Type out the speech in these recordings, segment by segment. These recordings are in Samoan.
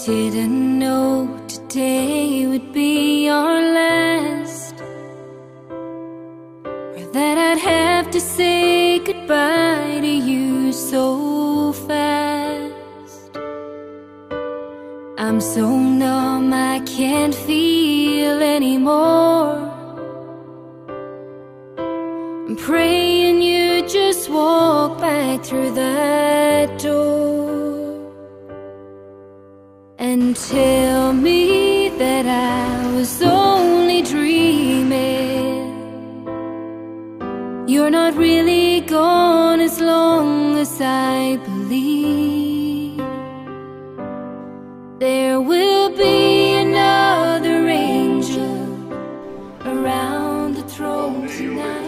Didn't know today would be our last, or that I'd have to say goodbye to you so fast. I'm so numb I can't feel anymore. I'm praying you just walk back through that door and tell me that I was only dreaming. You're not really gone as long as I believe. There will be another angel around the throne tonight.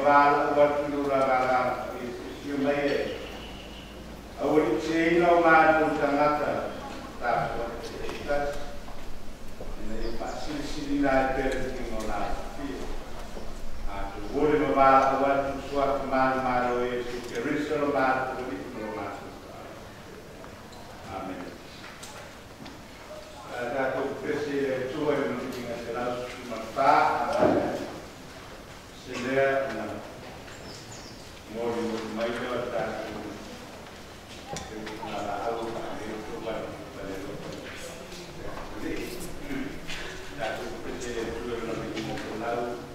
Ma valaau atu i lo la agaga e afio mai ai. Aua le seseina o matou tagata tatou taitasi, ina ia faasilisiliina ai pea le viiga o la Alofia. Matou ole ma valaau atu i suafa malumalu o Iesu Keriso lo matou Alii ma lo matou Amene. A tatou pese i le Atua i le viiga 114, se lea na molimoli mai lea o tatou laau faale le alofa tatou pese i le Atua i le viiga 114.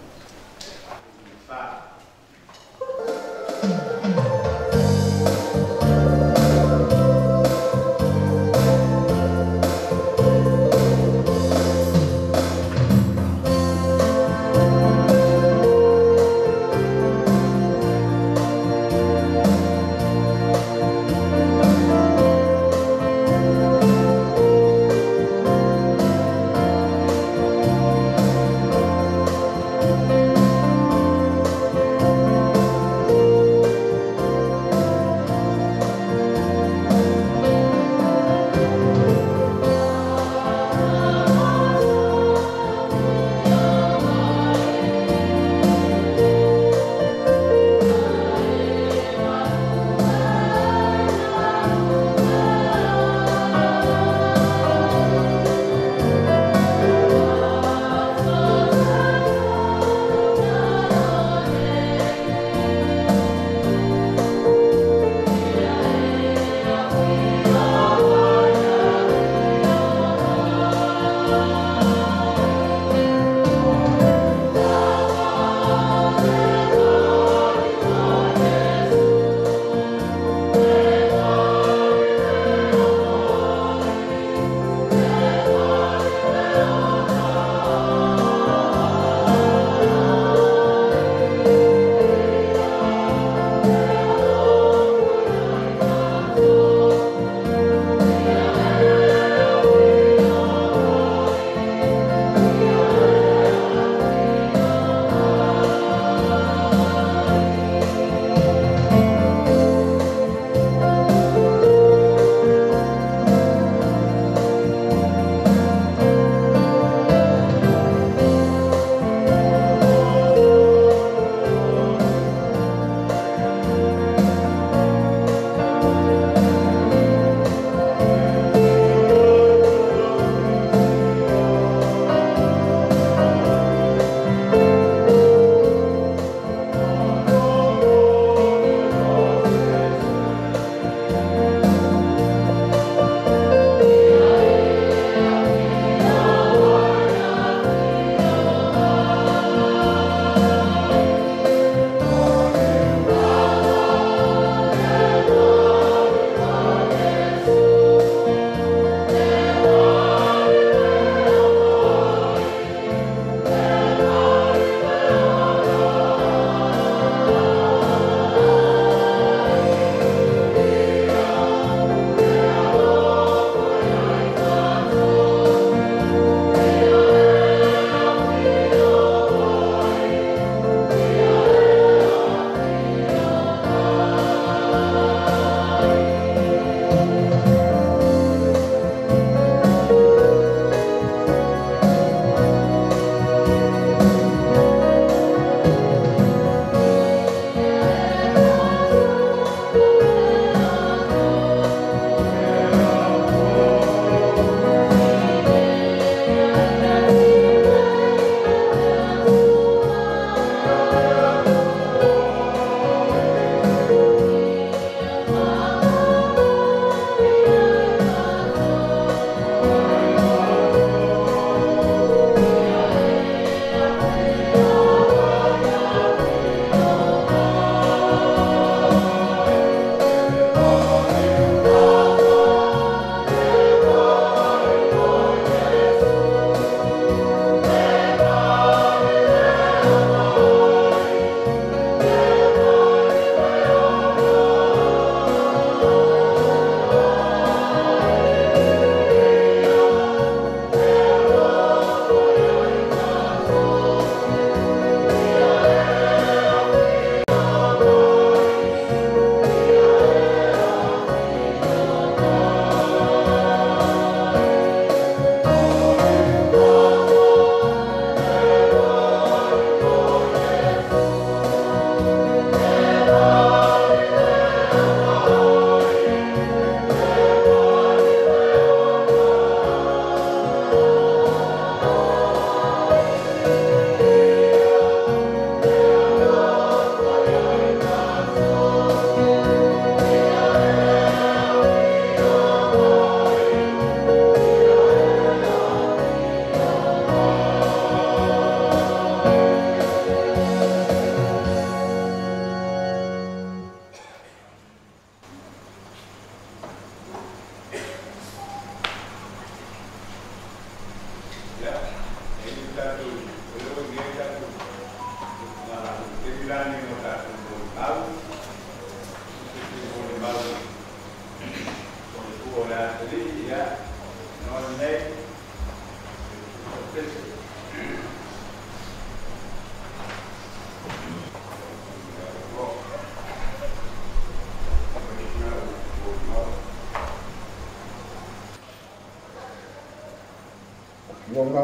Siona,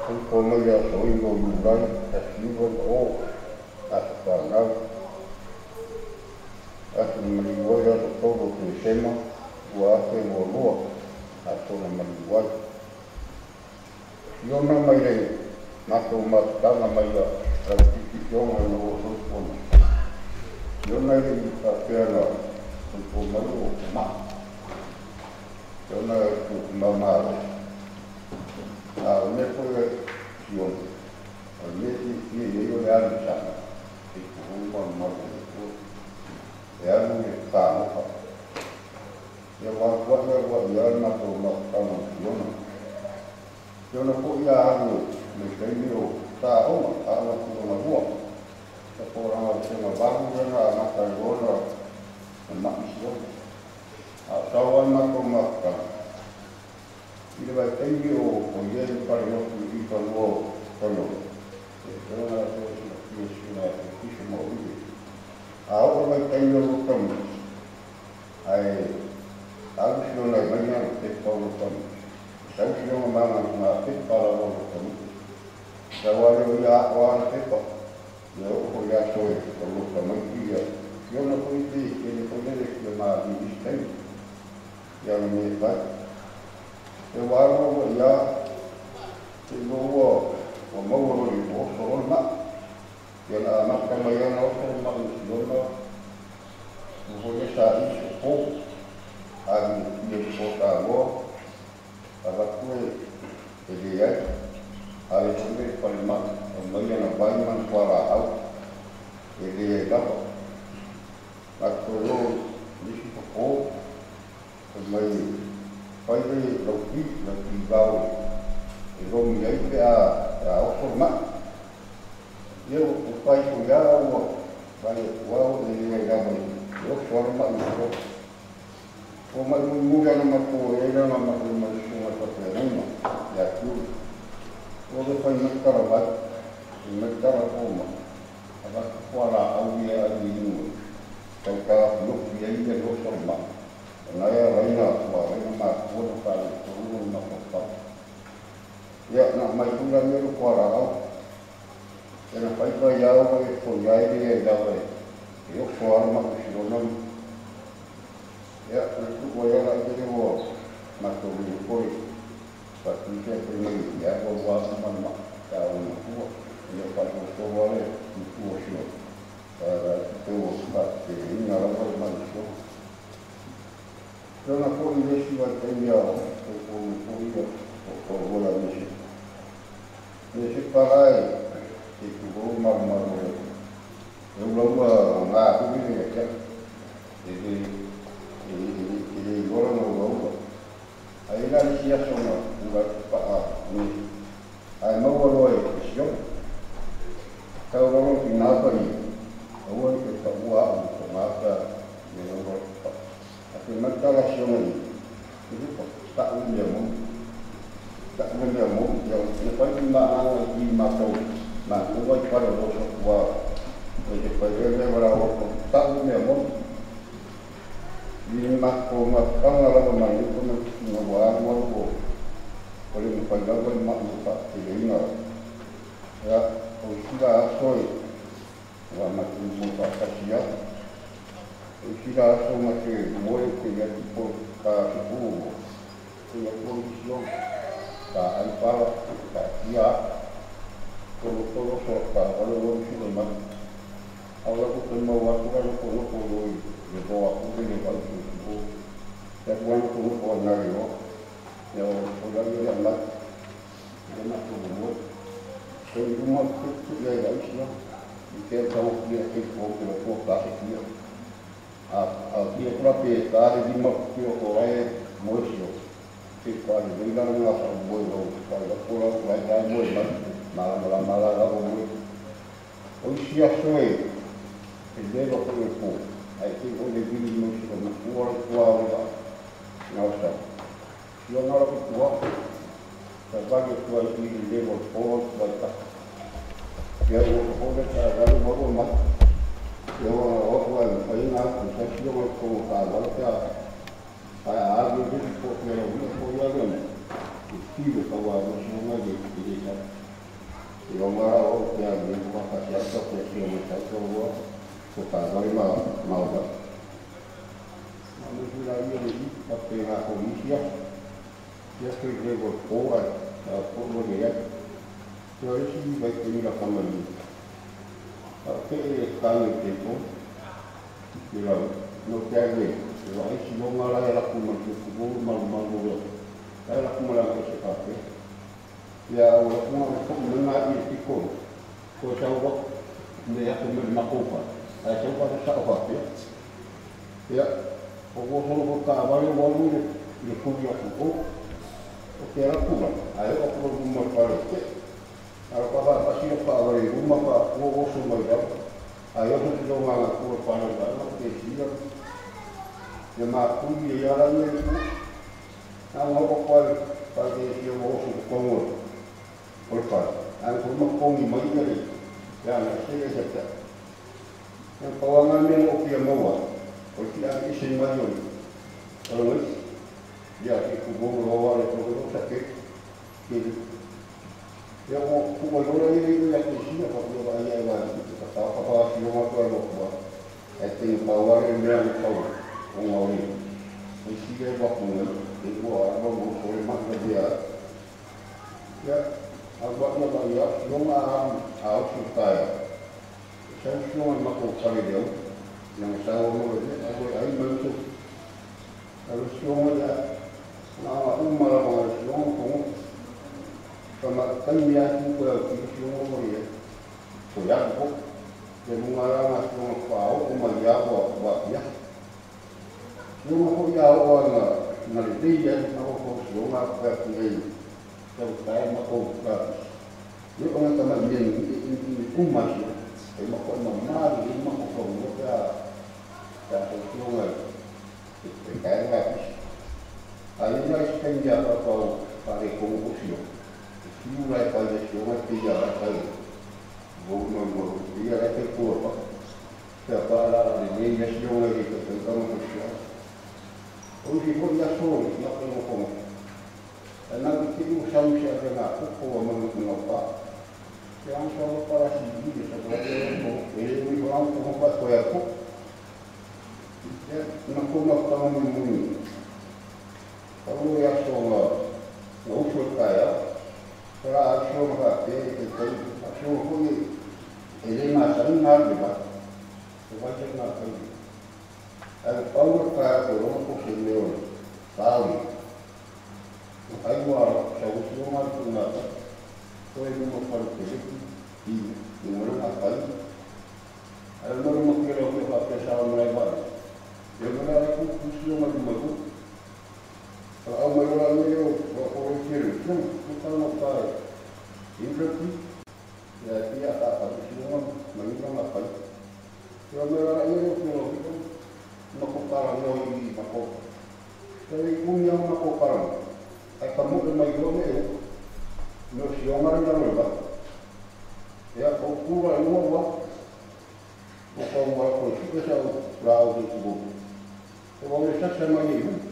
soifua mai le aso 9 o Iulai 1920, aso fanau. Aso na maliu ai le aso 3 o Tesema 2022, aso na maliu ai. Siona mai le matou mafutaga mai a Lautiti Siona ina ua soifua mai. Siona e le i faapea na soifua mai o ma'i. Siona e tuutumau malosi. A o le mea foi e Siona, o le mea e fiafia i ai o le alu i saga, e tulou malumalu o le Atua. E alu i le fagota. Ia ua alua'i alua'i lava le matou mafutaga ma Siona. Siona foi a alu mai taimi o sa aoga, aoga tulaga lua. Sa tolaga vasega 8 lea na amata ai loa na ma'i Siona. A o sau lava le matou mafutaga, i le vaitaimi o i ai le falelotu i fanua o Fanoa, e ona latou silafia sina fiso ma oile. A oo le vaitaimi o lo taunuti, ae alu Siona e mai na pepa o lo taunuti. Sau Siona ma ngā pepa lava o lo taunuti. Sau ale o ia ako ana pepa, ia oo foi aso e o lo tamaiti ia. Siona foi te kele foi lele kia maali isi taimi. Ia na me fai. E ua alu ua ia, te iloa ua maua loa i oso loa le ma'i. Ia na amata mai ana oso le ma'i o Siona, ua foi le sa'i se po, alu i le po tāloa, avatu e leai, ale foi le fale ma'i, o mai ana vai ma na fualaau, e leai lava. Matou o nisi popo, fai mai fai le lauti, lauti vao e lomi ai pe a oso le ma'i. Ia ua fai foi lava ua vai atu au e leai lava i oso lava ma'i o Siona. Ua mai mulimuli ana matou e ai lana ma'i ma le susuga i faafeagaiga ia Kiula. Ua le fai mai tala vai, fai mai tala po ma'i, avatu fualaau ia ai i inu e tau taofiofi ai le oso le ma'i. O na e alaina ua alaina matua na faaletonu o le mafaufau. Ia na mai foi la mea le fualaau. Ia na fai fai au e foi ai le lava e oso lava le ma'i o Siona. Ia na tuu ai ala i le ua matou le foi. Faatusia foi mai ia ua ua uma le ma'i ta o matua. Ia faasoasoa le tutu o Siona. La te ua faateleina lava le ma'i o Siona. Siona foi i le isi vaitaimi a o soifua mai foi ia o toalua la Mese. Mese pala e te tulou malumalu o le Atua. E ula ua ngā hui le ia kia. E le iloa lana ulaula. Ae la le isi aso na ula paa Mese. Ae maua loa e Siona. Tau lalo ki nā pa i aua ni ke taua au ko ngā pa i e ula pa. A te matala Siona i lupa ta'u mea mo. Ta'u mea mo. Ia na fai ki maanga i mātou mā kua i pare roso kua e te whai le wara o ko ta'u mea mo. I mako mafutaga lava mai le kona na ua alu alu o o le mafai lava le ma'i o fa'ateleina. Ia o isi la aso e ua matou mo fa'atasi ai. O isi la aso ma te moe te ia tipo ka se puu te ia tua i Siona. Ka ai pala, ka tia ata. Tolo tolo so ka wale o isi le mai. Au la ko te mau atu la loko loko loi le roa aku le vai tu tu. Ia ua loko loko ai nā le roa. Ia o la ia le mai. Ia matou moe. Te i luma te tu ia i Siona. I te tau kia te ko te la tua ka se kia. A kia kura pe ka le lima ki o ko lai moe Siona. Te ka le leila ngā sa moe o ka la ko la lai lai moe mai. Mala mala mala la o moe. O isi aso e leva foi e pō. Ai te o le vili mo Siona na kua la tua o la na o sa. Siona la tua. Sa vali tua i le leva o pō tua i taka. Ia ua ko le ka vali mo mai. Ia ua o ua i whai ngā ku sa Siona ko ka vali te a. Ai a alu le ko te o ia ko ia le. I tiro. lua ko ta wale ma ma ma mo la ia le i pa pe na ko isia ia ke le go ko a ko lo le ya yo isi vai te ni la kama ni a ke e ka ni te ko ni la no te ai le wa isi lo ngala ya la kuma ku ku ma ma lo la la kuma la ko se ka pe ia o la kuma ko na i te ko ko sa wa ne ya ko me ma ko pa a sa wa sa wa pe ia o ko ko ka wa le wa lu le ku ya ku ko o te ra ku a o ko ma pa le te a pa pa pa si pa wa le ma pa o o so ma ya a yo ko lo ma ko pa le ba te si ya ya ma ku ya la ni ku a mo ko pa pa te si o so ko ko o pa a ko ma ko ni ma ya le ya na se le se ta ya pa wa ma me o ki mo wa o ki a ki se ma yo o lo ya ki ku bo lo wa le ko ko sa ke ke ya o ku mo lo le ya ki si ya pa lo ba ya wa ki ta ta pa pa si o ma ko lo ko e te pa wa le me ko o ngā ori. E si e waku ngai, e ua arwa mo kore maha ia. Ia, a wak na wa ia, sionga a au su taia. E sau sionga mako kare leo, nanga sau mo le, a koe ai mautu. A lo sionga ia, nā ngā umara mga sionga kongo. Ka ma kai mea tu koe au ki sionga mo ia. Ko ia ko, te munga rā ngā sionga whao o mai ia wa wa ia. Sionga ko ia o ngā ngā le tei ai na ko ko sionga koe ki nei. Tau tae ma ko ka. Ia o ngā tama i i kumasi. E ma ko ma mari i ma ko ko mo ka ka ko sionga e kai ngā pisi. A ina i te ia pa pau pare ko ko sio. Siu lai pai le sionga te ia la kai. Wo no mo ia le te kua pa. Te pa la le le ia sionga i te te tama ko sio. O si ko ia so ia ko mo ko. E na ki te u sa u sia na ko ko ma no no pa. Te ang sa pa la si i sa ko ko e ni ko ang ko pa ko ya ko. E na ko ma pa mo mo ni. O ia so nga o so ka ya. Ra a so ma te te te a so ko ni e le ma sa ni ma le ba. O va te na ka ni. A pa o ka ko ro ko se me o. Pa o. Ai wa sa o so ma tu na ta. Ko e mo pa te i i mo na pa. A mo mo ke ro ke pa pe sa o mai ba. E mo na ku ku si o ma du ma ku. A o mai ora ni o o o ke ro ku ku ta no pa. I re ku ya ti a ta pa si o ma ni ma pa. Yo me ora ni o ke ro ku ma ko para no i ma ko. Te i ku ni ma ko para. Ai ka mo mai o me no si o ma na ro ba. Ya o ku ra no wa. O ko mo ko si ke sa ra o ku ku. O o le sa sa mai ni.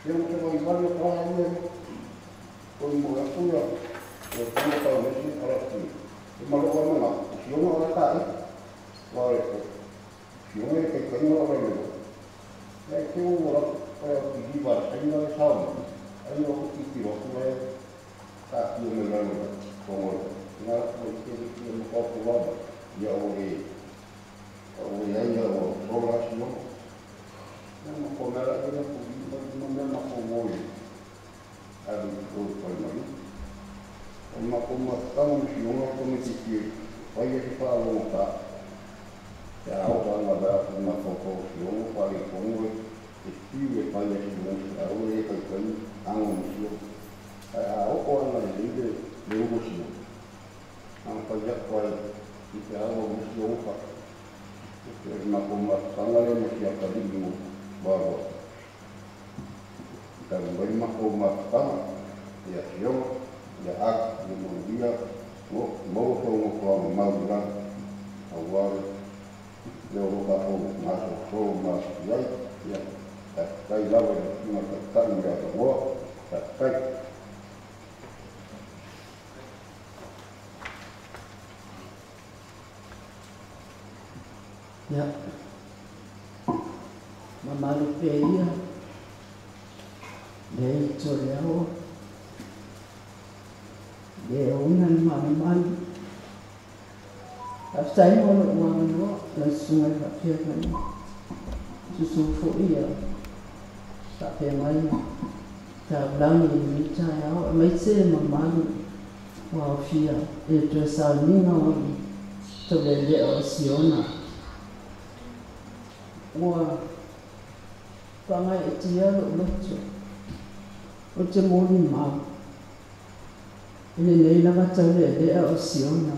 Yo te voy a dar pa ni. O mo la ku ra. O ko mo pa le si para ti. O ma lo ma na. Si o ma la ta. Wa le ko. Si o me ke ke no ra ni. E ke o ra pa ki di va sa ni la sa. Ai o ku ki ro ku e ta ki me la no ko mo. Na ko ke ki mo ko ku wa. Ya o e. O ia ia o o la si o. Na mo ko na la na ku mo mo na ko mo i. A du ko ko mai. O ma ko ma ta mo si o ko me ti ki. Ai e pa lo ta. Ya o pa na ba ko ma ko ko si o pa le ko mo e ti e pa le si mo a o e ko ko a mo si o. A o ko na le le le o si o. Ang pa ya ko i te a o mo si o pa. E ma ko ma tanga le mo si a ka di mo ba ba. Ka mo ma ko ma tanga ya si o ya a mo mo dia mo mo ko mo ko ma ma a wa le o ka o ma so so ma ya ya ta tai la wa ma ta ta ni ya mo ta tai. Ia, mamalu pea ia, lea i le ao, le ona le malumalu. Faafetai mo lou avanoa, lau susuga i le faafeagaiga. Susu foi ia faafeagaiga taulagi i lenei taeao, aemaise le mamalu ua aofia i le toe sauniga o le taulealea o Siona. Ua faagaeetia lou loto, ou te molimau i lenei lava taulealea o Siona.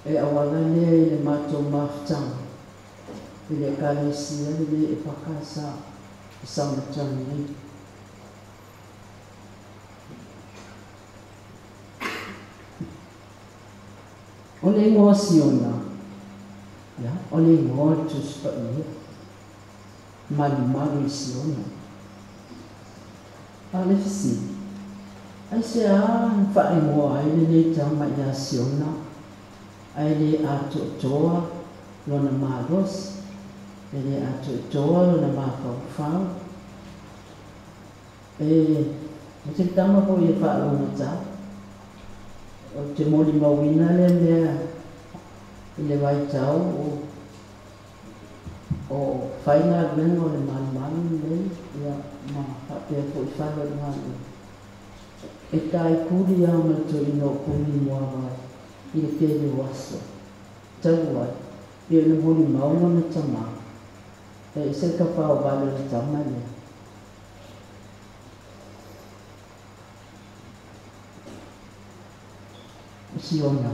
E auala lea i le matou mafutaga i le Ekalesia lenei e FKS i Samatau nei. O le igoa Siona, ia, o le igoa o le Tusi Paia, malumalu i Siona. A o le fesili, aisea na faaigoa ai lenei tama ia Siona, ae le atoatoa lona malosi, e le atoatoa lona mafaufau. E o se tama foi e faalogotā, o te molimauina lea mea i le vaitau o fai galuega o le malumalu lenei, ia, ma faapea foi fale o le galuega. E taikuli lava ma le toeaina o Puni Muavai i le tele o aso. Talu ai, pei ona molimau lona tamā, e ese le tapaovale o le tama lea. O Siona,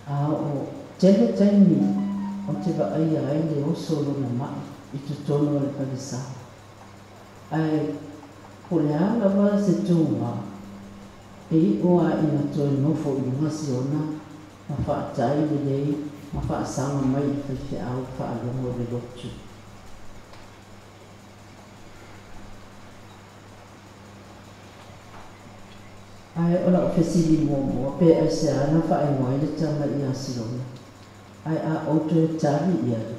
a o tele taimi o te vaaia ai le oso o lona mai i totonu o le falesa. Ae po o le a lava se tuga, e iu lava ina toe nofo i luga Siona ma faatai lelei ma faasaga mai i le faifeau faalogo i le lotu. Ae o lau fesili muamua, pe aisea na faaigoa ai le tama ia Siona, ae a ou toe tali i ai,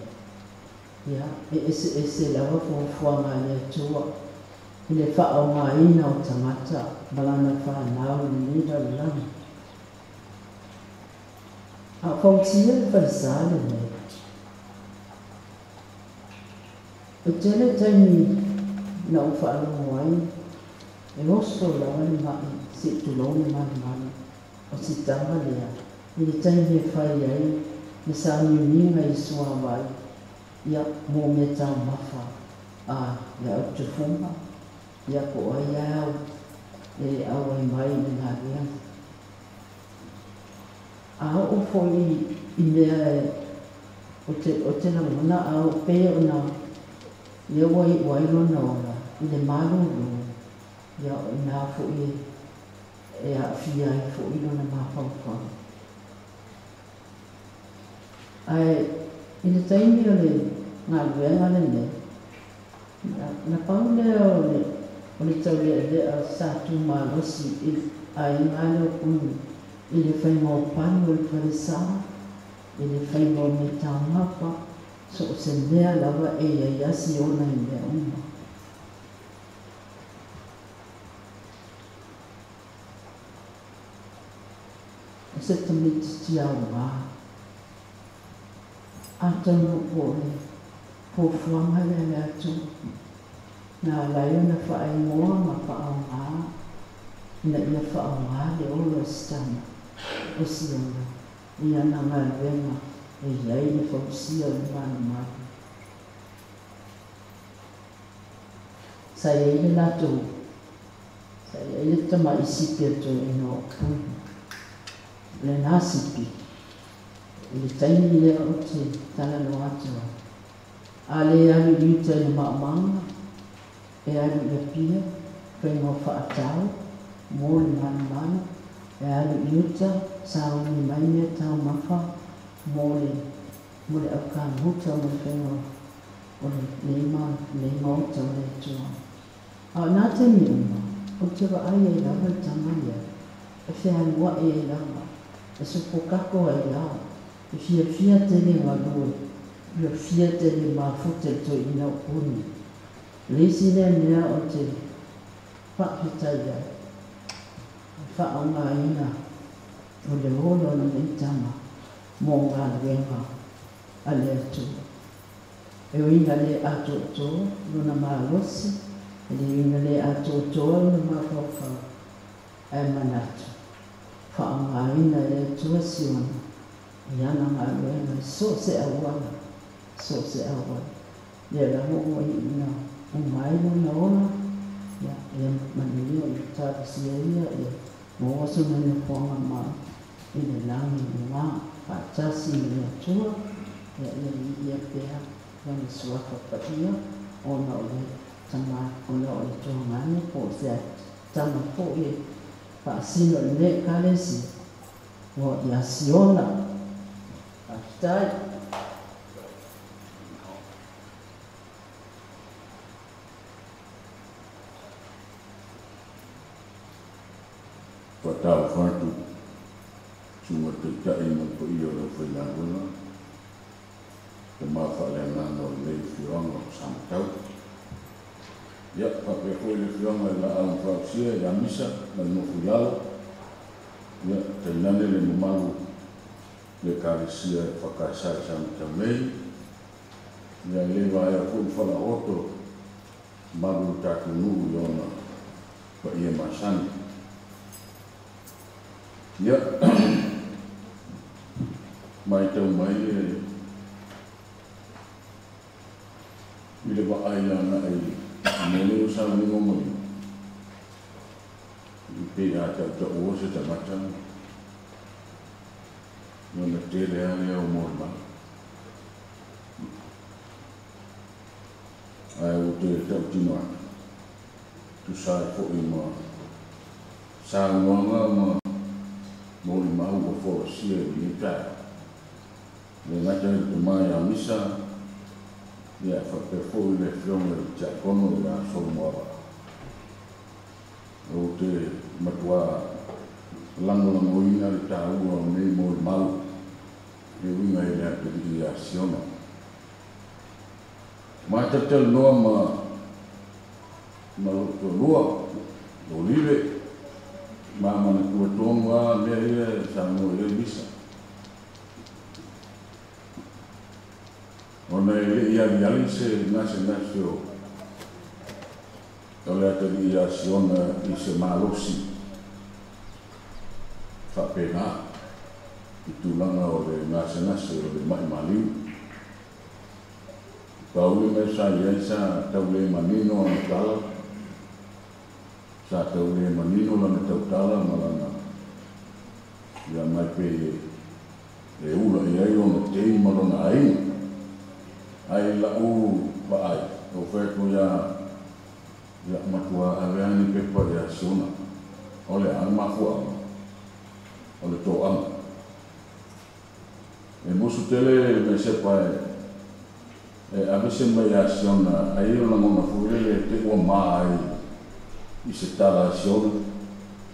ia, e eseese lava fuafuaga a le Atua i le faaaogaina o tagata ma lana fanau i lenei lalolagi. A o fausia le falesa lenei, e tele taimi na ou faalogo ai e oso lava le mai se i tulou le malumalu o si tama lea i le taimi e fai ai le sauniuniga i suavai, ia, mo mea taumafa a le autufuga, ia, po o ai au e auai mai i le galuega. A oo foi i mea o te lagona a oo pei ona lea ua iu ai lona ola i le malūlū, ia, o ina foi e aafia ai foi lona mafaufau. Ae i le taimi o le galuega lenei, na pau lea o le taulealea sa tumalosi i aiga lea o Puni i le faiga o panu o le falesa, i le faiga o mea taumafa, so o se mea lava e i ai a Siona i mea uma. O se tamaitiiti aoga, atonu po o le fuafuaga lea a le Atua, na ala ai ona faaigoa ma faaaoga ina ia faaaoga le olo o se tama o Siona i ana galuega e i ai le fausia o le malumalu. Sa i ai le latou, sa i ai le tamai sipi a toeaina o Puni. O lena sipi, i le taimi lea ou te talanoa atu ai, a le alu i uta i le maomaga, e alu i Apia, faiga o faatau mo le malumalu, e alu i uta, sauni mai mea taumafa mo le mo le aukamuta mo le faiga o lenei maota o le Atua. A o nā taimi uma, ou te vaai ai lava i le tama lea, e fealuai ai lava, e sopokako ai lava i fiafia tele galue, ua fia tele mafuta i le toeaina o Puni. O le isi lea mea ou te faafetai ai, le faaaogaina o le ola o lenei tama mo galuega a le Atua. E ui ina le atoatoa lona malosi, e le ui ina le atoatoa lona mafaufau, ae manatu, faaaogaina e le Atua Siona i ana galuega i so o se auala, so o se auala. Lea lava ua iu ina uma ai lona ola, ia, ia manuia i talosia ia, ia maua sona nofoaga mau i le lagi i luga, faatasi ma le Atua, ia, ia viia pea lona suafa paia, ona o le tama, ona o le tuagane po o se tama foi e faasino i lenei Ekalesia, ua ia Siona. Faafetai. Faatalofa atu susuga i le Taitai ma le paia o le aufaigaluega, tama faaleagaga o lenei afioaga o Samatau. Ia, faapea foi le afioga i Laau na Fausia ia Misa ma le nofo i lalo, ia, tainane le mamalu o le Ekalesia e FKS i Samatau nei. Ia, e le vaea foi le falaoto mamalu o le tatou nuu i ona paia masani. Ia, matau mai e i le vaai agai i mea nei o saunoaga manino, i pei a tautaua se tagata ona tele lava lea o molimau. Ae ua toe tautino atu, tusa ai foi ma saunoaga ma molimau ua folasia i lenei taeao, e le gata i le tama ia Misa, ia e faapea foi le afioga i le Tiakono ia Solomoavaa. Ou te matua lagolagoina le taua o nei molimau e uiga i le atalii ia Siona. Ma talatalanoa ma ma lou toalua, o Olive, ma manatua tonu lava mea ia e saunoa i ai Misa. Ona e le i aliali se gasegase o o le atalii ia Siona i se malosi faapena i tulaga o le gasegase o le mai maliu. Pau le mea sa i ai sa tau le manino ana tala, sa tau le manino lana tautala ma lana ia mai pei e ula i ai lona tei ma lona aiga. Ae i la'u vaai, ua fai atu ia ia matua ave lava ni pepa ia Siona. O le a le mafuaaga? O le toaga. E musu tele le mea sepa e aveese mai ia Siona, ai o lagona foi lele e te ua ma ai i se tala a Siona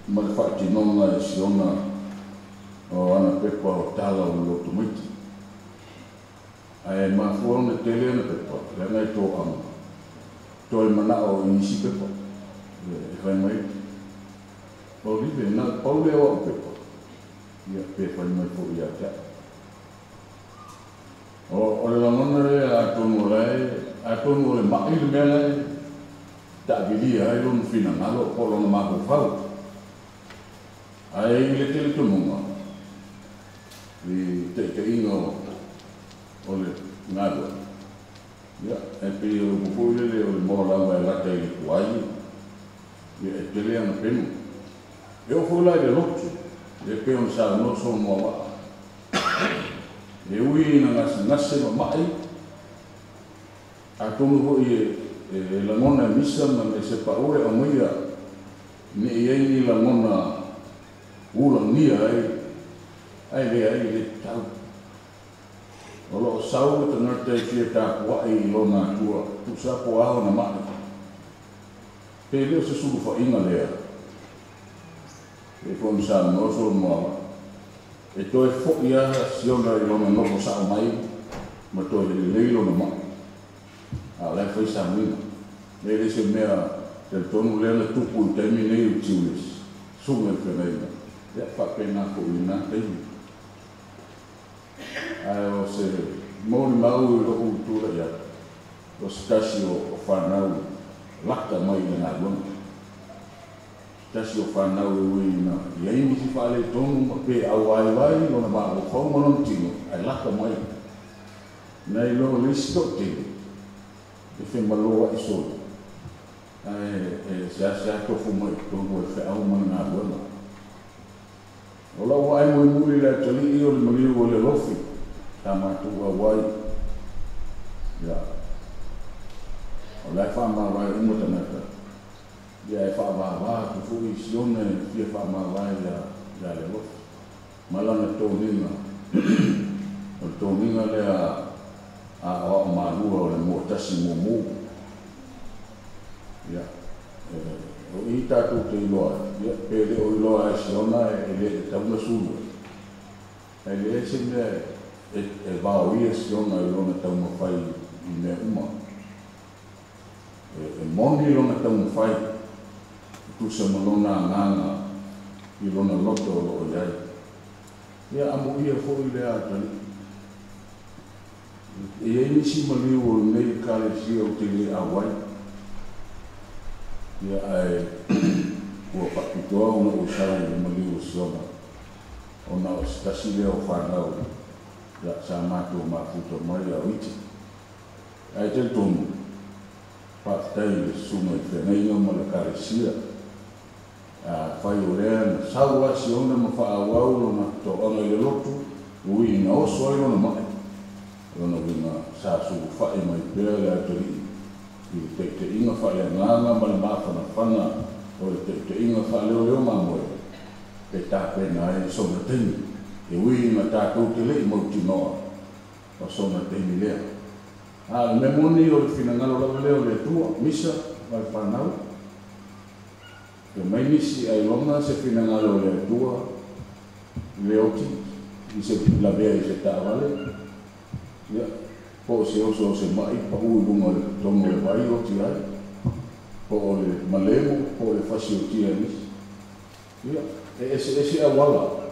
ma le faatinoga e Siona o ana pepa o tala o le lotomaiti. Ae mafua ona tele ana pepa, leaga e toaga toe manao i isi pepa e fai mai, Olive, na o le pau lea o au pepa, ia, pe fai mai foi ia te au. O le lagona lea atonu o la e, atonu o le ma'i le mea la e taavilia ai lona finagalo po o lona mafaufau. Ae i le talitonuga i taitaiga o le galuega, ia, e pei o le upu foi lele o le moa lava e lata i le tuai, ia, e tele ana penu. E oo foi la i le lotu, e pei ona saunoa Solomoavaa, e ui ina gasegase ma ma'i, atonu foi e lagona e misa ma me se pau le aumaia ne i ai ni lagona ulagia ai, ae leai e le tatau. O lo o sau le tagata e fia tapuai i lona Atua, tusa po a ona ma'i. Pe le o se sulufaiga lea? Pei foi ona saunoa Solomoavaa. E toe fo'i a Siona i lona nofo sa'o mai ma toe lelei lona ma'i. A o la e fai samuiga. E le se mea talitonu lea na tupu i taimi nei o Julius, susuga i le feagaiga, ia faapena fo'i i lena taimi. Ae o se molimau i lo'u tula'i atu, o se tasi o fanau lata mai i le galuega. Tasi o fanau e ui ina i ai nisi faaletonu ma pe auvaivai lona mafaufau ma lona tino, ae lata mai. Nai lo le isi to'atele e femalō a'i solo, ae e seasea tofu mai i totonu o le fe'au ma le galuega. O la'u ae mulimuli le atalii o le maliu o le alofi sa matou auai, ia, o la e faamavae uma tagata, ia e faavāvā atu fo'i i Siona e fia faamavae iā le alofi ma lana toniga. O le toniga lea a aoa'o malua o le muatasi mumu. Ia, o i tatou te iloa ai, ia, pe le o iloa e Siona e le tatau ona sulu ai. Ae leai se mea e vaoia Siona i lona taumafai i mea uma. E moni lona taumafai e tusa ma lona agaga i lona loto o lo'o i ai. Ia amuia fo'i lea atalii. E i ai nisi maliu o lenei Ekalesia ou te le auai, ia ae ua faapitoa ona ou sau i le maliu o Siona, ona o se tasi lea o fanau ia sa matou mafuta mai a o iti. Ae talitonu, faafetai i le susuga i feagaiga ma le Ekalesia, afai o lea na sau lava Siona ma faaauau lona toaga i le lotu, ui ina oso ai lona ma'i, o lona uiga sa sulufa'i mai pea le atalii i le taʻitaʻiga faaleagaga ma le mafanafana o le taʻitaʻiga faaleoleo mamoe e tapena ai sona taimi, e ui ina tatou te le'i mautinoa o sona taimi lea. A o le mea moni o le finagalo lava lea o le Atua, misa ma le fanau, e omai nisi ailoga se finagalo o le Atua i le oti i se lavea i se taavale, ia, po o se oso o se ma'i pa'u i luga o le totonu o le vai oti ai, po o le malemu, po o le fasi otia e nisi. Ia, e eseese auala,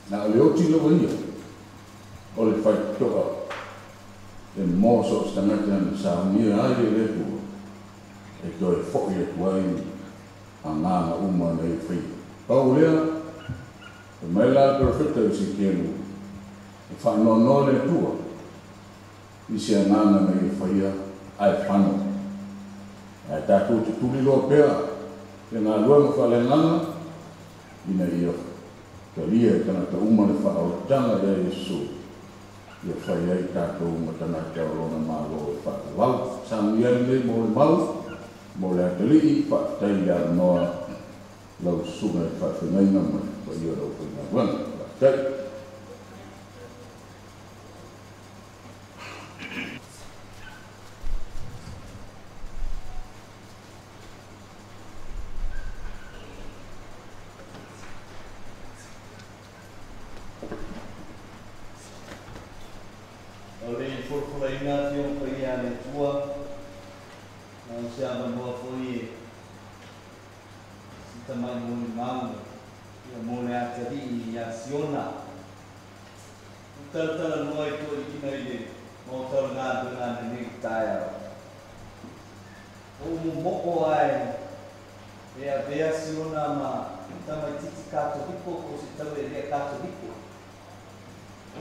na o le oti lava ia o le faitoto'a e mo so o se tagata na saunia ai e le Atua e toe fo'i atu ai agaga uma na ia faia. Pau lea, fai mai la le perofeta o Esekielu, e faanoanoa le Atua i se agaga na ia faia ae fano. Ae tatou te tuliloa pea le galuega faaleagaga ina ia talia e tagata uma le faaolataga lea Iesu ia fai ai tatou ma tagata o lona Malo e faavavau. Sagia lenei mo le mau mo le atalii, faafetai i le avanoa lau susuga i le faafeagaiga ma le paia o le aufaigaluega. Faafetai. O le folafolaina Afioga Paia a le Atua, na o se avanoa foi e si tamai molimau ia mo le atalii ia Siona. Ua talatalanoa i toeaiina i le maota o le galuega ananei i le taeao. Ua ou momo'o ae e avea Siona ma tamaitiiti Katoliko po o se tauealea Katoliko.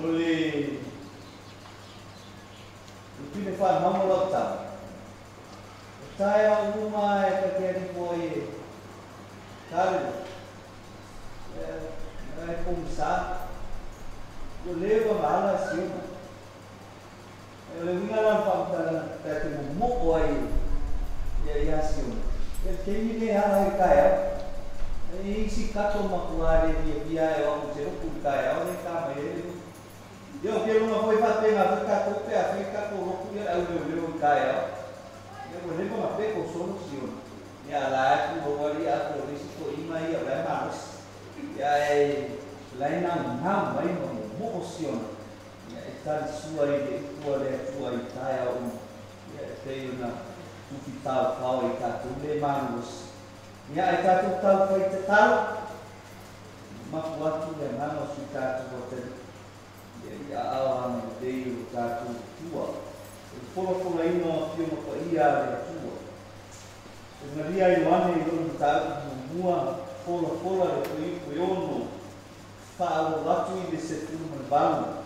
O le pine faamamo lau tala, o taeao uma e ta te alipo ai e tale e pogisa ua leva ma ala Siona. O le uiga la o le faamatalaga ta te momo'o ai ia ia Siona. Ia le taimi lenei e ala ai i le taeao. E i ai isi kato matua le fiafia e o atu i se lotu i le taeao lea e ta mai ai le lotu. Ia o keloga foi faapena foi tatou pe a fai tatou lotu ia le auleoleo i taeao. Ia ua leva ona peko solo Siona. Ia la e pulou alii atu o le isi toeaina ia o la e malosi. Ia ae Lai na nau mai ma mo mo siona. Ia e tali sua i le upua le atua i taia uma. Ia e pei ona tufi tau fao i tātou le malolosi. Ia ai tātou tau fai te tau, mapu atu le agaga o si tātou atali. Ia i aao ana lelei o lo tātou Atua. O le folafolaina o afioga paia a le Atua. E malia Ioane i lona mataupu muamua, folafola le fuaiupu e 6, faaauau atu i le 18.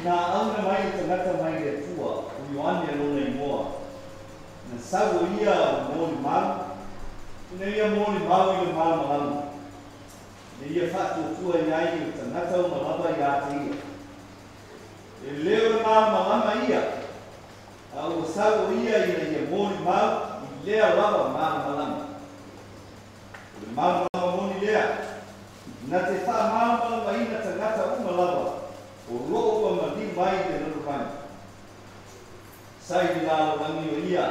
Na auna mai le tagata mai le Atua, o Ioane lona igoa. Na sau o ia o molimau, ina ia molimau i le malamalama. Ina ia faatuatua i ai le tagata uma lava ia te ia. E le o le malamalama ia, a ua sau o ia ina ia molimau i lea lava malamalama. O le malamalama moni lea, na te faamalamalamaina tagata uma lava, o loo ua maliu mai i le lalolagi. Sa i le lalolagi o ia,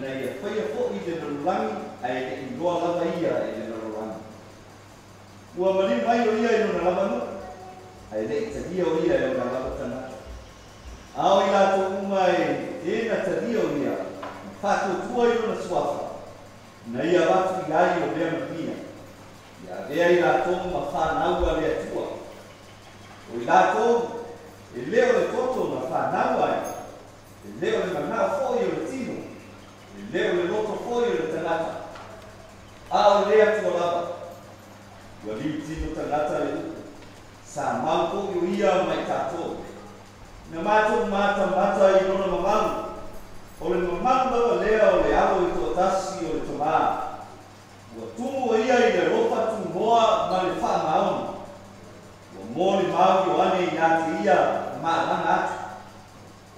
na ia faia fo'i le lalolagi, ae le'i iloa lava ia e le lalolagi. Ua maliu mai o ia i lona lava nuu, ae le'i talia o ia e ona lava tagata. A o i latou uma e na talia o ia, ma faatuatua i lona suafa, na ia avatu i ai o lea manuia. Ia avea i latou ma fanau a le Atua. O i latou, e le o le toto na fanau ai, e le o le manao fo'i o le tino, e le o le loto fo'i o le tagata, a o le Atua lava. Ua liu tino tagata le upu, sa mau fo'i o ia ma i tatou. Na matou matamata i lona mamalu, o le mamalu lava lea o le alo i toatasi o le Tamā. Ua tumu o ia i le alofa tunoa ma le faamaoni. Ua molimau Ioane ia te ia ma alaga atu.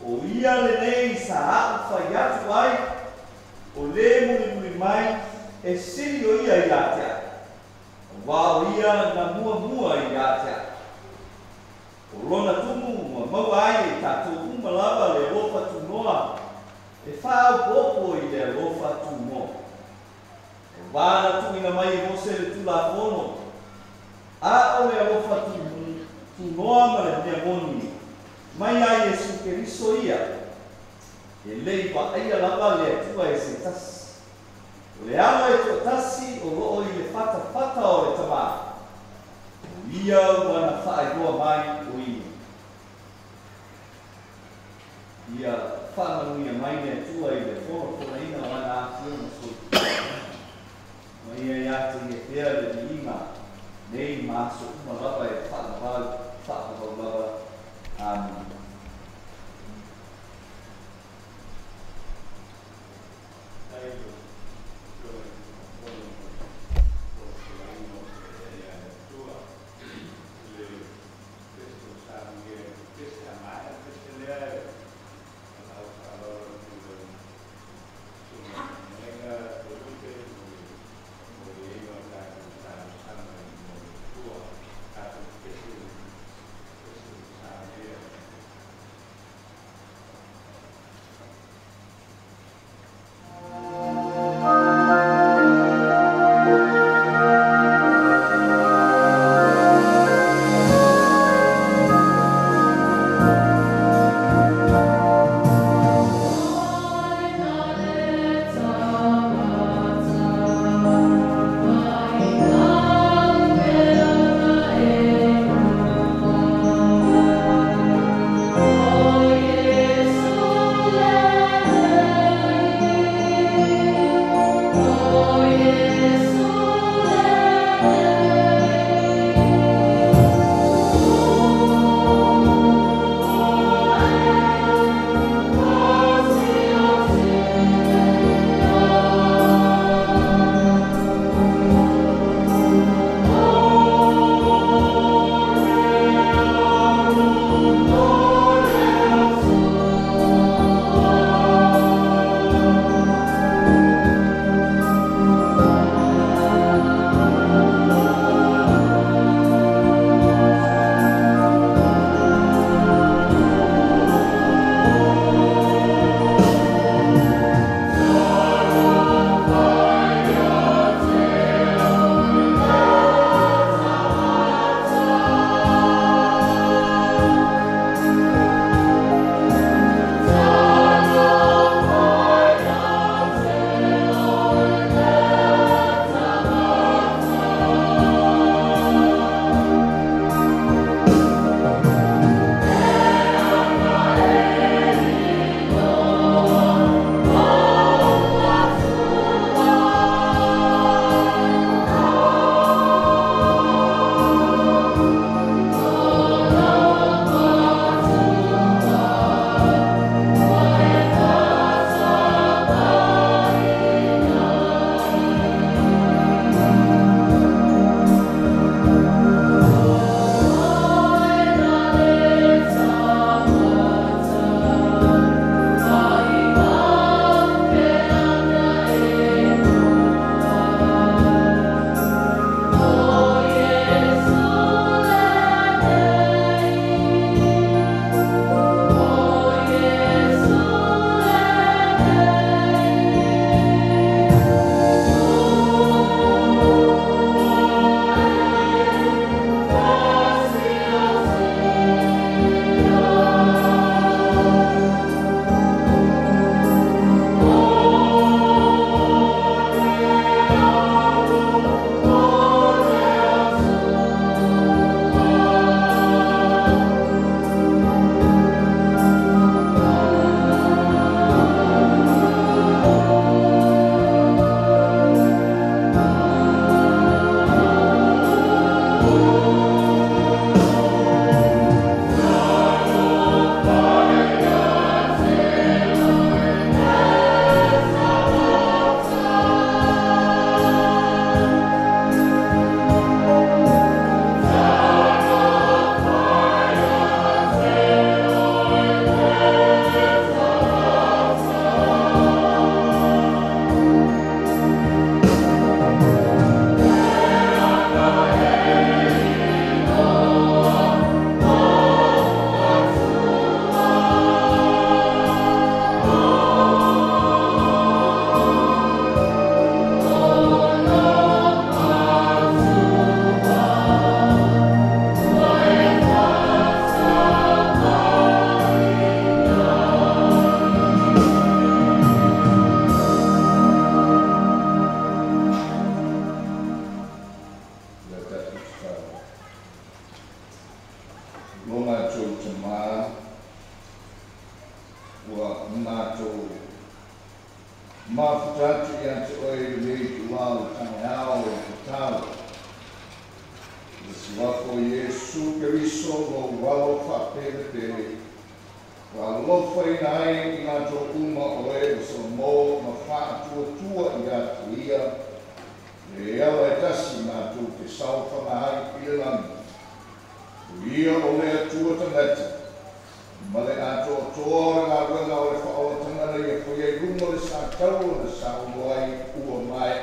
O ia lenei sa a'u fai atu ai, o lē mulimuli mai e sili o ia iā te a'u, auā o ia na muamua iā te a'u. O lona tumu ua maua ai e tatou uma lava le alofa tunoa e faaopoopo i le alofa tunoa. Auā na tuuina mai e Mose le Tulafono, a o le alofa tunoa ma le mea moni mai ia Iesu Keriso ia. E le'i vaaia lava le Atua e se tasi. O le Alo e toatasi o loo i le fatafata o le Tamā, o ia ua na faailoa mai o ia. Ia faamanuia mai le Atua i le folafolaina o ana afioga soifua. Ma ia ia te ia pea le viiga nei ma aso uma lava e faavavau, faavavau lava. Amene. Faafetai i lau Afioga i le Taitaifono mo le folafolaina o feagai a le Atua i le pese o Samuia. Pese a maea le pese lea, e valaau faaaloalo atu i lau Susuga i le Feagaiga Toelupe mo le momoliina o tatou talosaga i luma o le Atua. Tatou pese. Lo matou tamā ua matou mafuta atu ia te oe i lenei itulā o le taeao o le tatalo i le suafa o Iesu Keriso lou alo faapelepele ua alofaina ai i latou uma o e ua salamo ma faatuatua ia te ia le ala e tasi matou te saofaga ai i le lagi. O ia o le Atua tagata ma le atoatoa o le galuega o le faaolataga na ia faia i luga o le sataua na saunoa ai ua maea.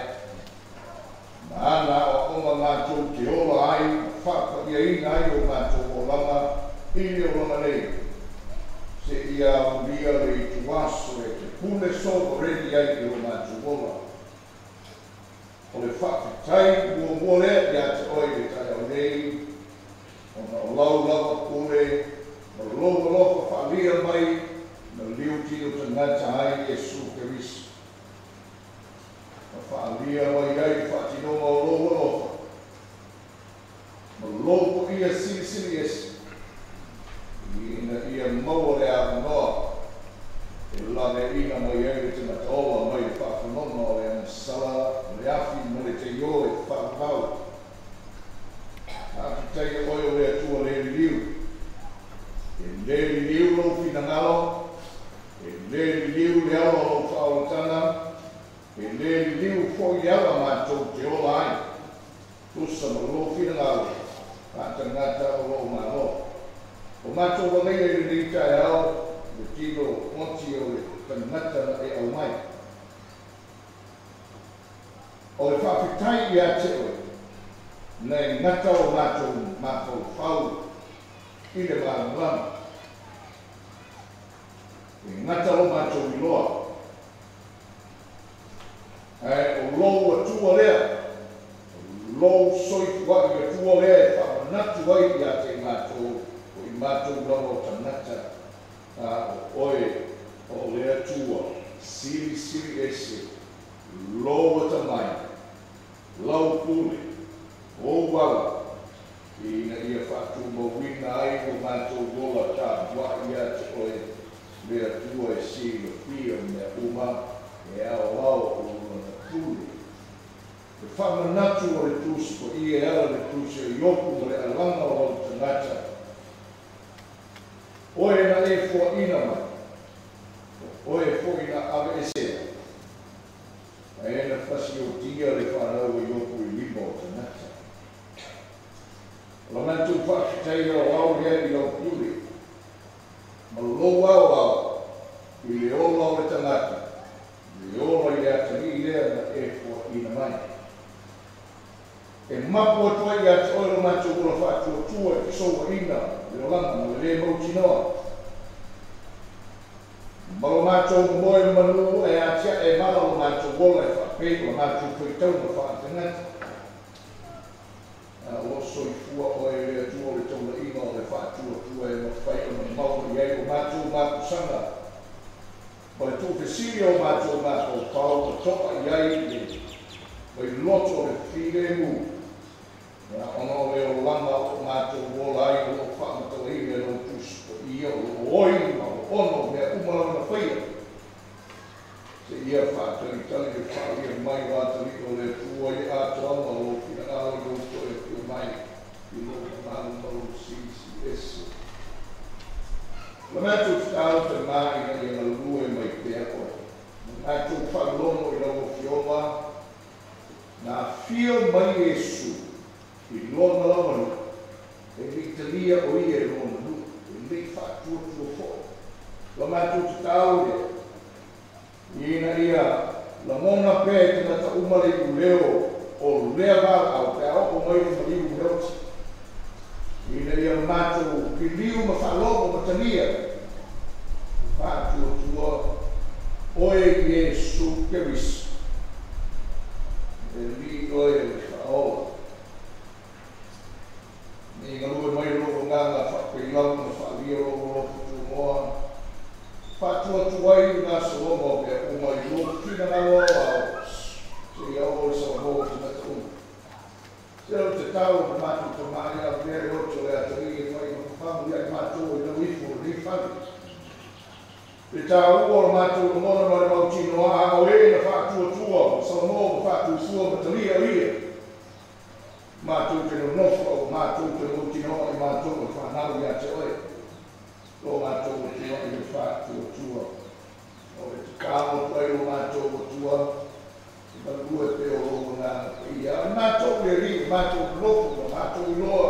Ma ana aoaoga matou te ola ai ma faapaiaina ai o matou olaga i le olaga nei, seia aulia le ituaso e te pule sovareni ai i o matou ola. O le faafetai muamua lea ia te oe i le taeao nei, ona o lau lava pule ma lou alofa faalia mai na liutino tagata ai Iesu Keriso. Ma faalia mai ai le faatinoga o lou alofa ma lou paia silisili ese, ina ia maua le avanoa e laveaiina mai ai le tagata ola mai le faafonoga o le agasala, o le afi ma le teiō e faavavau. Faafetai oe o le Atua le liliu. E lē liliu lou finagalo, e lē liliu le ala o lou faaolataga, e lē liliu foʻi le ala matou te ola ai, tusa ma lou finagalo faatagata o lou Malo. O matou lagaia i lenei taeao le tino oti o le tagata na e aumai. O le faafetai ia te oe na e gata o matou mafaufau i le malamalama, e gata lo matou iloa, ae o lou Atua lea, o lou soifuaʻi Atua lea e faamanatu ai ia te matou o i matou lava o tagata, a o oe o le Atua silisili ese, lou atamai, lau pule, ou ala, ina ia faatumauina ai o matou ola tapuaʻi ia te oe le Atua e silafia mea uma e aoao o lona pule. Le faamanatu o le Tusi Paia e ala le Tusi o Iopu ma le alaga o lau tagata, oe na e foaʻina mai, o oe foʻi na aveesea, ae na fasiotia le fanau o Iopu i lima o tagata. O la matou faafetai aoao lea i lau pule ma lou aoao i le ola o le tagata, le ola i le atalii lea na e foaʻina mai. E mapu atu ai ia te oe lo matou ola faatuatua i fesouaʻiga le olaga ma le lē mautinoa, ma lo matou momoe manū e atiaʻe mala lo matou ola e faapei o la matou faitauga faatagata. A o loo soifua oe le Atua o le taulaʻiga o le faatuatua e mafai ona maua i ai o matou mapusaga ma le tuufesili o matou mafaufau ma toʻa i ai le mai loto o le filemu, ia ona o le olaga o matou ola ai o loo faamatalaina e lou Tusi Paia o loo oi ma o ono mea uma lava na faia, seia faatalitali le faalia mai o atalii o le Atua i le atoaga o lou finagalo i lou toe afio mai i lou mamalu ma lou silisili ese. O le matou tatalo tamā ina ia galulue mai pea oe ma matou faalogo i lau Afioga na afio mai Iesu i lona lava nuu, e lei talia o ia e lona nuu, e lei faatuatua foʻi. O la matou tatalo lea ina ia lagona pea e tagata uma le iuleo o lea valaau pe a oo mai le maliu leoti, ina ia matou piliu ma faalogo ma talia faatuatua oe Iesu Keriso, e alii oe o le faaola. Nei galue mai lou agaga faapeilau ma faalia lou alofa tumoa, faatuatua ai le gasologa o mea uma i lou finagalo aoao, seia oo le salamo o tagata uma. Se o le tatalo na matou tamā ia avea le oto o le atalii e fai ma fafagu ia Le tāua o le matou lagona ma le mautinoa a o e na faatuatua ma salamo ma faatufua ma talia ia. Matou te nonofo au matou te mautinoa i matou o le fanau ia te oe. Lo matou atua i le faatuatua. O le tatalo atu ai lo matou atua. I malua e pea o lou agaga paia. O matou le alii, o matou nonofo ma matou iloa.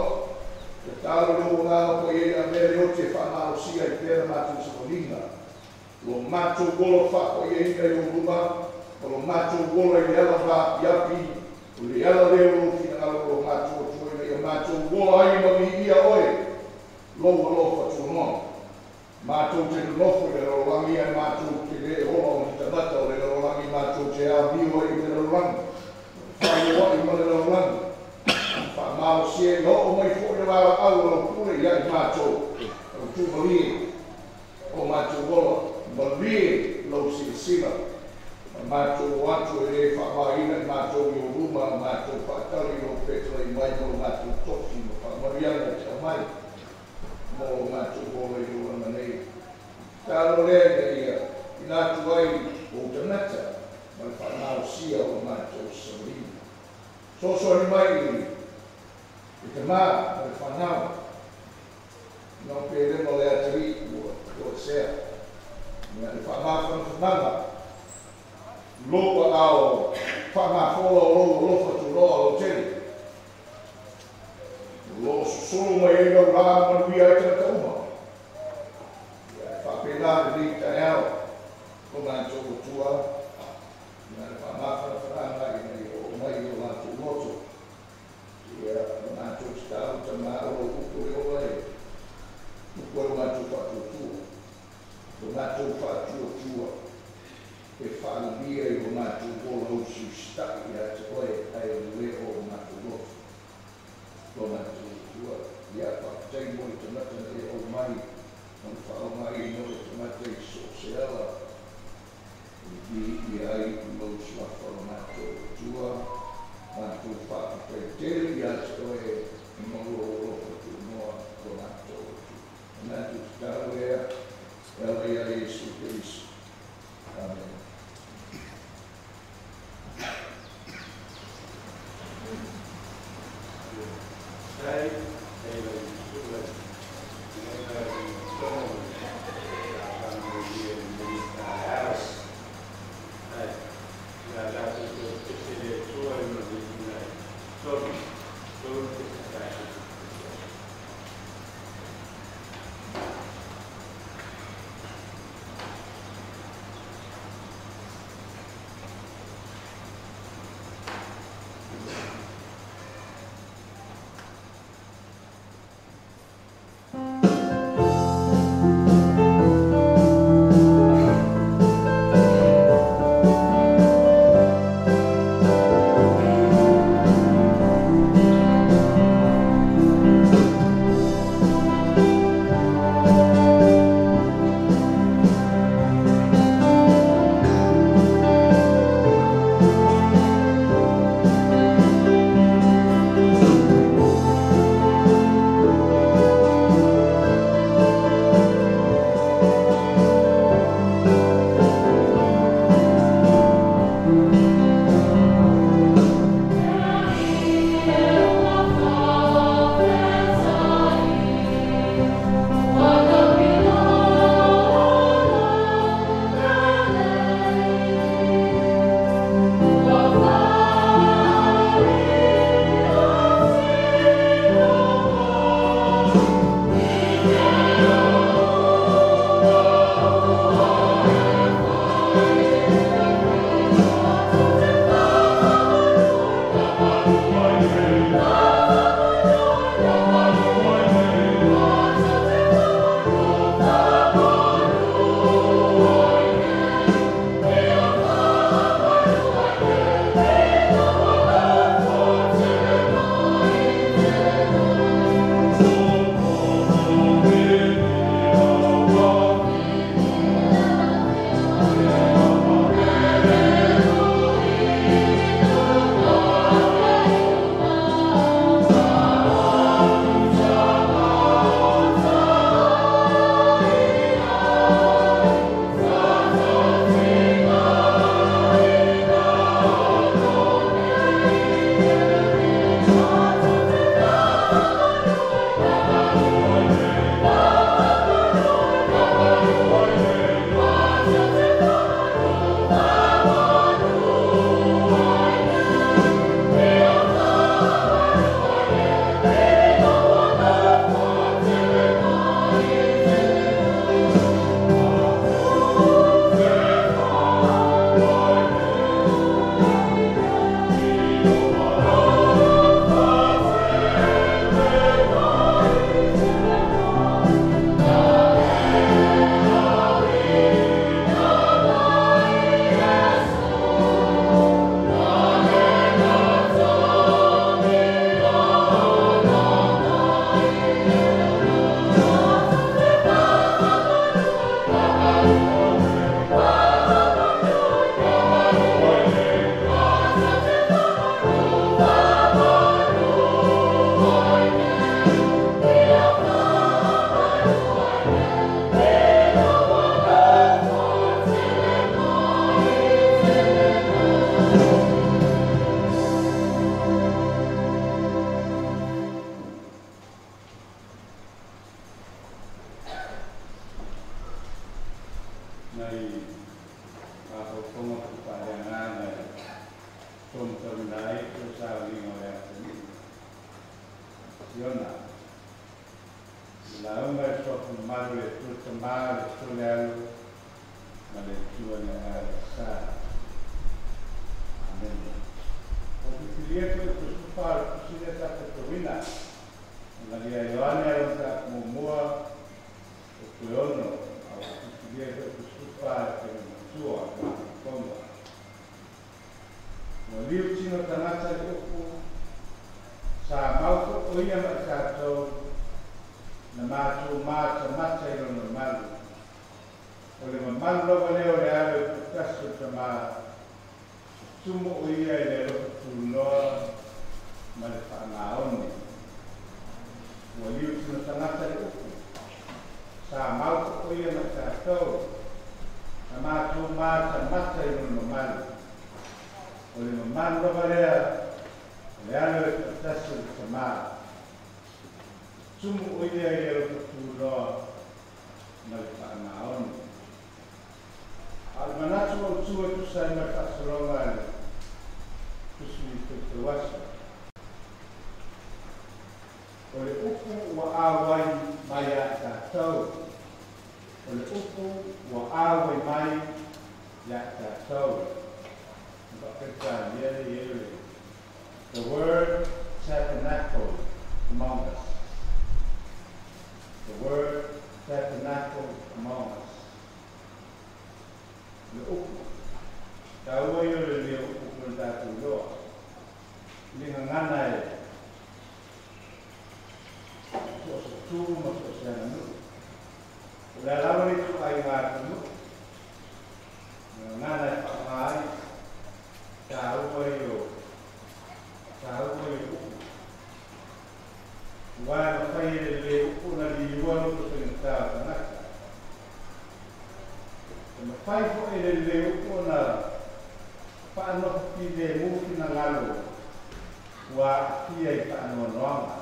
Tatalo i lou agaga paia ina mea le oti e faamalosia ai pea le matou savaliga. Lo matou ola faapaiaina i ou luma, ma lo matou ola i le ala vaapiapi, o le ala lea o lou finagalo o lo matou Atua ina ia matou ola ai ma viia oe, lou alofa tuanoa. Matou te nonofo i le lalolagi ae matou te le ola o ni tagata o le lalolagi, matou te amio ai i le lalolagi, ma fefaioa'i ma le lalolagi. Faamalosia ia oo mai foi le valaau a lau pule ia i matou, lau tuumalie o matou ola, malie lou silasila, ma matou o atu e lē faavaina i matou i ou luma, a matou faatali i lou fetalai mai ma lo matou tofi ma faamanuiaga e te aumai mo lo matou ola i le olaga nei. Tatalo lea ina ia ina atu ai ou tagata ma le faamalosia o lo matou savaliga. Soasoani mai i le tamā ma le fanau, nao pelema o le atalii ua toesea. Ia le faamafanafanaga lou aao faamafola o lou alofa tunoa lautele. O lo o susulu mai ai lau lā manuia ai tagata uma. Ia e faapena lenei taeao lo matou Atua, ia le faamafanafanaga ina ia oo mai i o latou loto. Ia le matou tatalo tamā o lou upu e ola e upu ai lo matou faatuatua. Lo matou faatuatua e faalalia i lo matou ola usiusitai ia te oe ae le o o matou loto. Lo matou Atua, ia faafetai mo le tagata na e aumai ma le faaaogaina o le tagata i so o se ala e viia ai i lou suafa o lo matou Atua. Matou faafetai tele ia te oe ona o lou alofa tunoa lo matou Atua. O matou tatalo lea e ala ia Iesu Keriso. Amene. Sai, e lau sula, e lau tomo, a whanau i e taeao. Ai, ia tātou te pese le Atua i ma le ina e tolu, tolu pese taeao. Nai mafaufauga ku faaleagaga e tomatauina ai o sauliga o le atunuu. Siona, lauga e sofu malu le Atua Tamā, le Atua le Alo, ma le Atua le Agaga Sa. Amene. O fifilia tu e tusufa o le tusile sa fetauina. Maria Ioane alo sa muamua o tueono, a o fifilia tu e tusufa e te matua ma tonga. Ua liu tino tagata i upu, sa mau o ia ma tatou na mātou matamata i lona mamalu. O le mamalu lava lea o le alo e tutasi o tamā, tumu o ia i le alofa tunoa ma le faamaoni. Ua liu tino tagata i upu, sa mau o ia ma tatou na mātou matamata i lona mamalu. O le mamalu lava lea o le alo e tutasi o le tamā, tumu o ia i le alofa tunoa ma le faamaoni. A o le manatu o tu e tusa ai ma le faasologa a le tusi i feutauaso. O le upu ua auai mai ia tatou. O le upu ua auai mai ia tatou. The word tabernacle among us. The word tabernacle among us. Le upu. Taua ia le leo upu kona tātou loa. Linga ngana e so o se tū ma so o se ananu. O le alawa le tu ai ngā tunu. Ngana e whakangai. Taua ia upu. Ua na whai e le upu na liua no ko te ngā tangata. E mawhai fo e le le upu na whaanoho ki le mufi na ngalo ua atia i whaanoanoanga.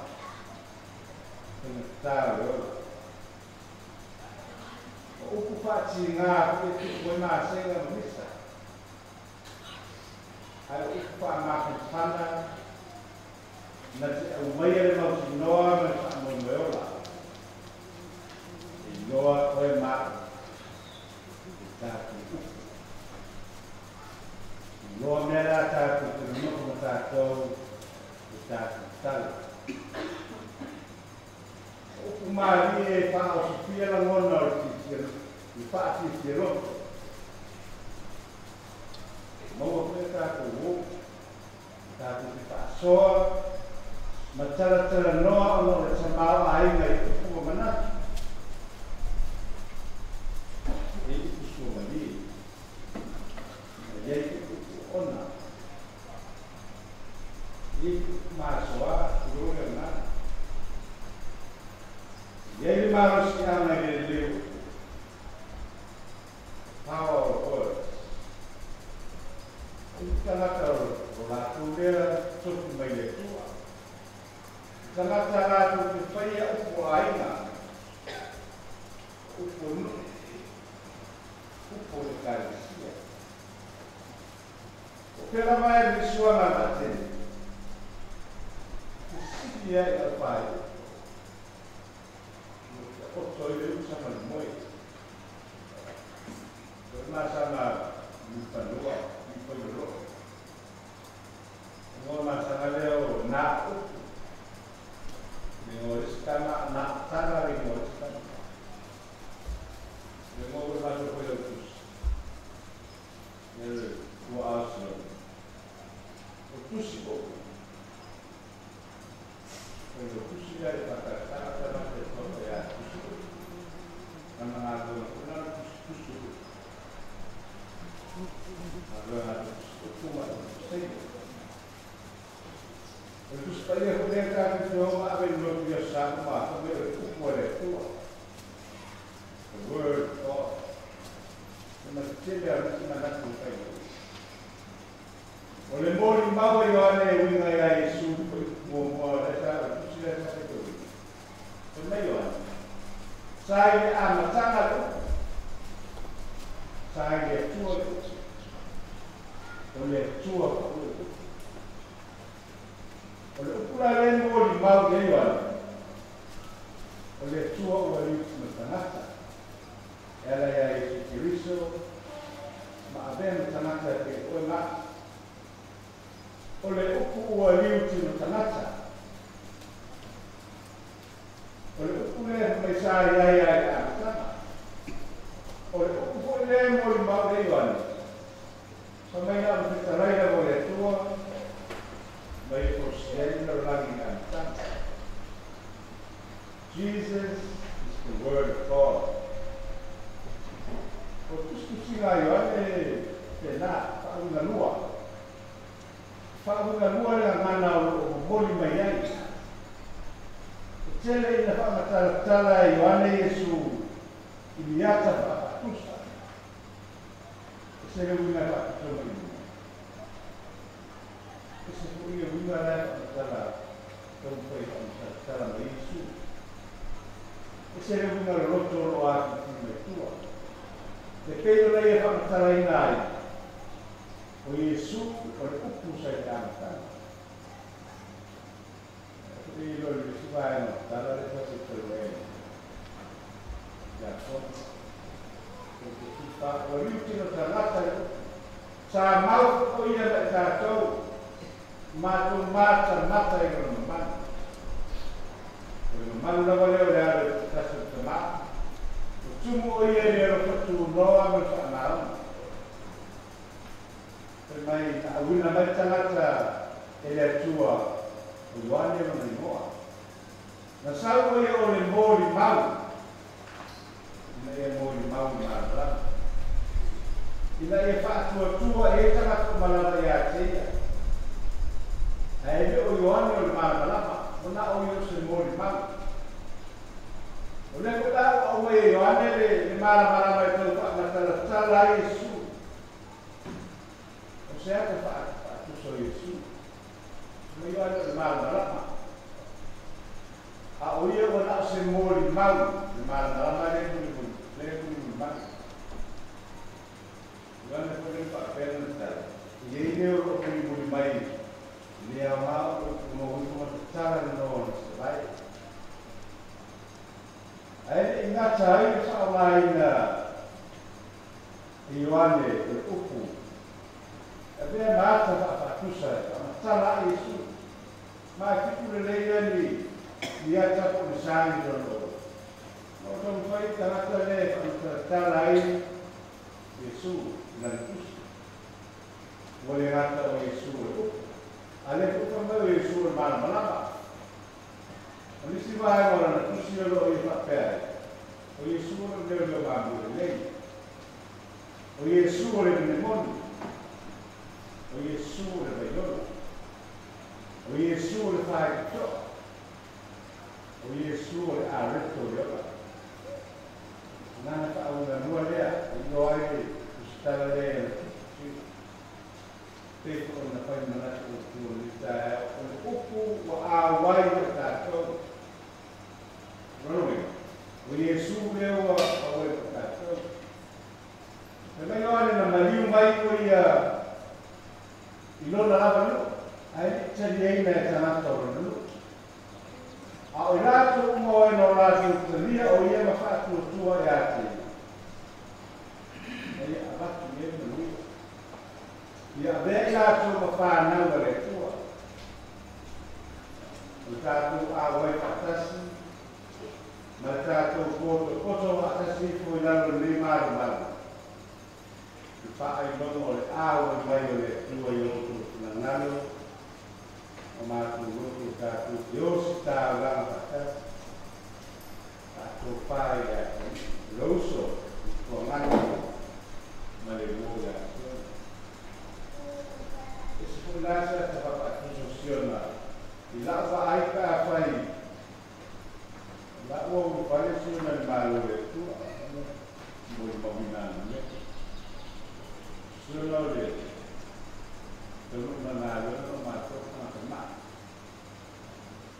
Te ngā o. O upu whaati ngā e tupu e māsenga no misa. Ai o upu whaamāwhana na te au mai le mautinoa me whaanoanoeola. E loa oe maa e tātou upu. E loa mea la tātou te nonoko ma tātou e tātou tala. O upu maari e whaosofia langona o le i whaatitia loto. Maua koe tātou o, tātou te whaasoa, ma talatala noa ona o le tamao aiga i upu o manatu. E upu sua mali, e iai upu ona. E upu maasoa, tulou le ngana. E iai le malosi anga i le leo. Power of words. I tangata o lātou lea tofu mai le tua. Tangata lātou te whaia upu aiga, upu nu, upu le karesia. O pera mai le suanga na tene, te siki ai a whai, o toi le usa ma le moe. O masanga lupanua, lupanua. O masanga leo nā upu. Lengo na tana lengo istana. Lengo maso koe au tusi. Ele ua asio. O tusi o. O tusi ia e whakatana tana te toto ia tusi o. Nama ngā tōna kuna tusi tusi o. Ngā tōna tusi o kuma o tusi. O tusi paia ko lea tātou te oma awe no ia sa uma ko me o upu o le tua. The word of God. E ma te tele a rusi manatu kai. O le moli maua Ioane e uinga ia Iesu mo mo le sa o tusi le sa te tui. O mai Ioane. Sa i a matanga le upu. Sa i le Atua le upu. O le Atua foi le upu. O le upu la lea e molimau i ai Ioane, o le Atua ua liuti ma tagata, e ala ia Iesu Keriso, ma avea ma tagata e pei oe ma a'u. O le upu ua liuti ma tagata. O le upu lea fai mai sa i ai lava i le amataga. O le upu foi lea e molimau i ai Ioane, fai mai na o le fetalai lava o le Atua ma ia fausia ai le lalolagi i le amataga. Jesus is the Word of God. O le tusitusiga a Ioane pena, faauiga lua. Faauiga lua le gagana o lo o momoli mai ai. E tele ina faamatalatala e Ioane Iesu i ni ata faafaatusa. E se le uiga e faapitoa mai luga. E se foi le uiga la e faamatala taumafai e faamatalatala mai Iesu. E se le uiga loloto o lo o afifio mai tua. E pei ona ia faamatalaina ai, o Iesu o le upu sa i le amataga. E iloa i le isi vaega o le tala lea sa tautau ai Iakono. Ko te tupa, ua liu tino tagata i upu. Sa mau foi o ia ma i tatou, matou matamata i lona mamalu. O le mamalu lava lea o le alo i te tasi o le Tama. Ua tumu o ia i le alofa tunoa ma le faamaoni. Fai mai, na auina mai le tagata e le Atua, o Ioane lona igoa. Na sau o ia o le molimau, ina ia molimau i malamalama, ina ia faatuatua i ai tagata uma lava ia te ia. Ae le o Ioane o le malamalama, o na o ia o se molimau. O lea foi la ua aumai e Ioane le malamalama e tau faamatalatala ai Iesu. O se ata faatusa o Iesu. Ma Ioane o le malamalama. A o ia ua na o se molimau, le malamalama lea e mulimuli, lea e mulimuli mai. Ioane foi lea na faapea lana tala, e i ai lea o lo o mulimuli mai i le aoga o le upu no ifo ma tatala le noa o le Savaii. Ae le i gata ai le faaaogaina e Ioane o le upu, e avea ma ata faafaatusa e faamatala ai Iesu. Ma e fitu lelei lea ni ni ata po o ni sagi lona o. Ma o taumafai le tagata lea e faamatalatala ai Iesu i lana tusi. Ua le gata o Iesu o le upu, a lea foi fai mai o Iesu o le malamalama. O nisi vaega o lana tusi o lo o ia faapea ai, o Iesu o le leoleo mamoe lelei. O Iesu o le mea moni. O Iesu o le vaiola. O Iesu o le faitotoa. O Iesu o le areto o le ola. O lana faauigalua lea e iloa ai le tusitala lea i lana tusi. Pei foi ona fai manatu o le Atua i lenei taeao, o le upu ua auai ia tatou. O lona uiga, o Iesu lea ua auai ma tatou. Fai mai Ioane na maliu mai o ia i lona lava nuu, ae le i taliaina e tagata o lona nuu. A o i latou uma o e na o latou talia o ia ma faatuatua ia te ia, na ia avatu i ai le manuia. Ia avea i latou ma fanau a le Atua. O le tatou auai faatasi ma le tatou potopoto faatasi ifo i lalo o lenei malumalu, le faailoga o le auai mai o le Atua i o outou finagalo ma matou loto tatou te ositaulaga faatasi, faatofa i le atunuu, le uso i tuagana ma le uo ia Siona. E se foi la se ata faafaatusa o Siona i la'u vaai pe afai o la'u ua ulufale Siona i le Malo o le Atua, molimauina anamea. Siona o le taunuuga galuega o matou tagata ma'i.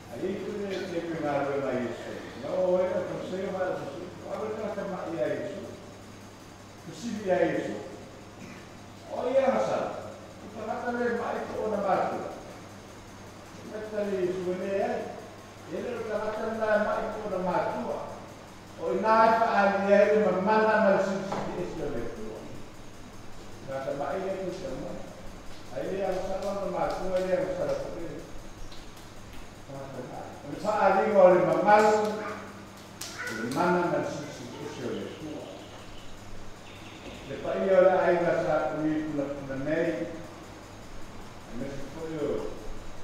Ae i ai foi le taimi o galuega a Iesu, na oo ai o Fariseo ma o Sasu'i, o alo le tagata ma'i ia Iesu. Fesili ia Iesu, o ai e agasala, o tagata lē ma'i po o ona matua? Na tali e Iesu, e leai, e le o le tagata lenā e ma'i po o ona matua. O inā e fa'aalia ai le mamana ma le silisili ese o le Atua. Tagata ma'i lea tou te aumaia. Ae lē agasala ona matua, e lē agasala fo'i le tagata ma'i. O le fa'aaliga o le mamalu, o le mana ma le silisili ese o le Atua. Le paia o le aiga sa ui punapuna nei, aemaise foi o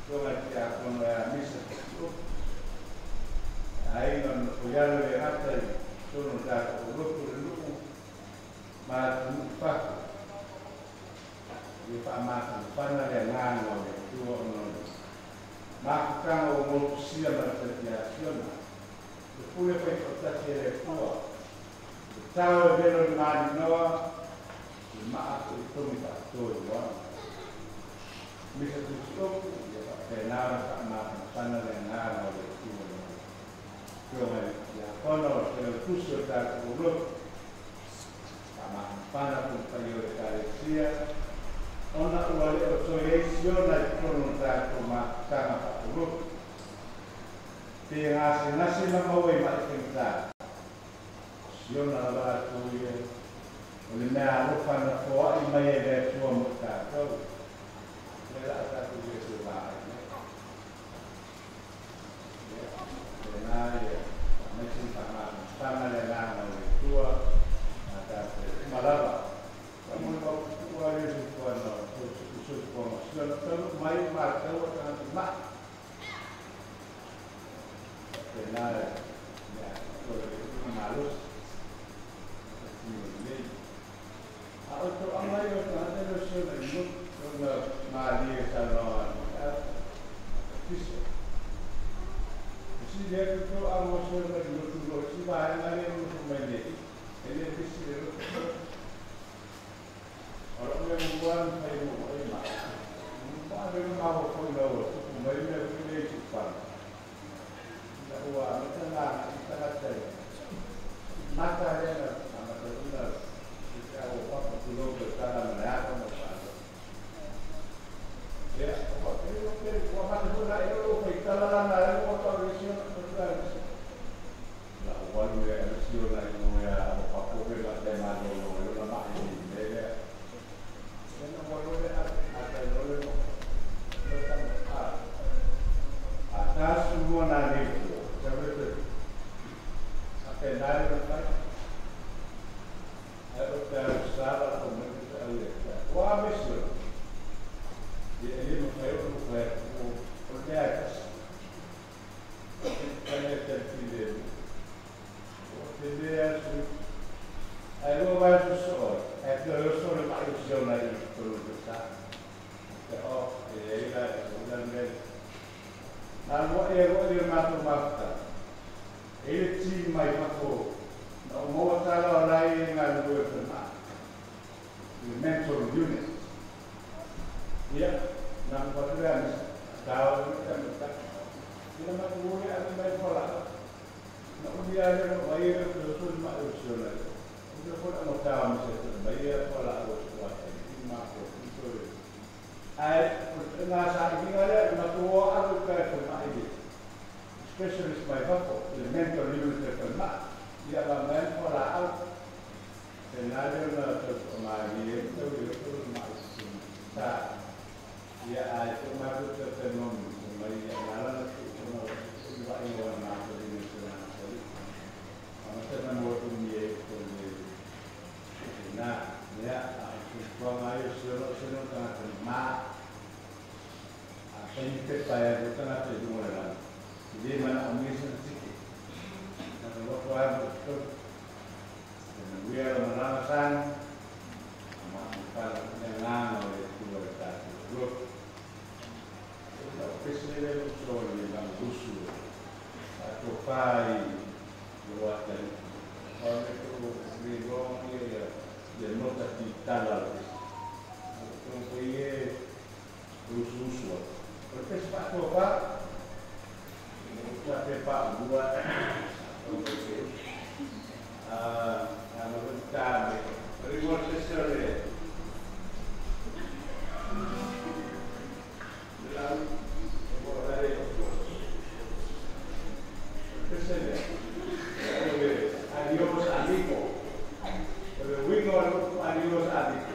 suaga i tiakono e amisa tusi'opu. Aiga o le nofoialo e gata i totonu o le tatou lotu o le nu'u ma atunu'u fafo. Ia fa'amafanafana le agaga o le Atua ona o le mafutaga ua motusia ma le taliasiona. Le pule faito'atasi e le Atua. Le tao e velo i le maninoa, le ma'a fo'i togi fa'atoe uaga. Misa tusi'opu, ia fa'apena ona fa'amafanafana le agaga o le Atua i lau afioga i le tiakono o le failautusi o le tatou lotu. Fa'amafanafana fo'i le paia o le Ekalesia, ona ua le o toe ai siona i totonu o le tatou mafutaga fa'apolotu. Pe gasegase ma maua i ma'i faigata, o siona lava latou ia, o le mea alofa na foa'i mai e le Atua mo i tatou. Lea la a tatou le toe vaai nei. Ia, lena ia, fa'amaise ma fa'amafanafana le agaga o le Atua, a tatou uma lava. Fa'amolemaupu'upu'u a le soifuaga o le soifuaga o siona, taunuu mai o matou a tagata ma'i. Faapena le atoa le upu malosi. Faatino lelei. A o to'aga ia o tagata le o siona i lotu, ona malie saunoaga a le faifeau, Bapatisa. Fesili atu to'aga o siona i lotu loa i si vaega lea e nonofo mai nei, e lē pisi le lotu. O la'u mea muamua na fai mo ai ma'i. Ua ave le mafaufau ina ua tupu mai mea foi nei i si'ufala. Ina ua amata ona aga'i tagata i mata lea na amata ai ona fe'au o papa tulou tautala ma le ava ma le fa'aloalo. Ia, ua fa'apea pe ua amata foi ona a'e lou faitala lana ai ua ta'u i siona matuae. La ua alu e ave siona i o ea o papope ma te malolo e ona ma'i i le mea lea. Ia na ua alu le ave ata i loa le no. No tama a. A tasu mua nā nei tua. Sa le te a pe nā le na fai. Ai o te au sala o me te au e te. Ua ame siona. Ia e le mawhai o no whai o o le mea e tasi. Te mea te pile. O te mea su. Ai lua vai su so. Ai te o so le mai o siona i tolu te sa. Te o e e ila e ila me. Nā lua e lua e mātou mafuta. E le ti mai fafo. Na o maua tala o lai e ngā lua e whanaa. Le mental unit. Ia, nā mwatu rea misa. Tau e mita mita. Ina matu ule a mai whala. Na uli a leo vai e te so le mai o siona. Uli o kona mo tau misa te mai e whala o sua te. I mako, i tore. Ai, ngā sa i kinga lea, matu o alu ka e whanaa i le. Specialist mai fafo, le mental unit e whanaa. Ia la mai whala au. Te nā leo na tau o mai e tau i o tau mai sa. Ia ai te mātou te te nomi, te mai ia ngā lana tu o na i wa i o na mātou i te nā sali. Ana te na mua umi e ko le nā, mea, a te kua ngai o siona o siona tangata mā. A taimi pepa e o tangata i lunga le lana. I le mana o mea sana tiki. Na te loko ai mo te tau. Te manuia la malanga sana. A maha le nganga o le tua le tātou lotu. La pese le so le la rusu. A to pai lo atali. O le to le lo ia ia nota ti tala le pese. O to ia rusu rusu. O pese pa to pa. O te pa bua. O te a no ta me. amigo. O le uiga o le upu adios amigo.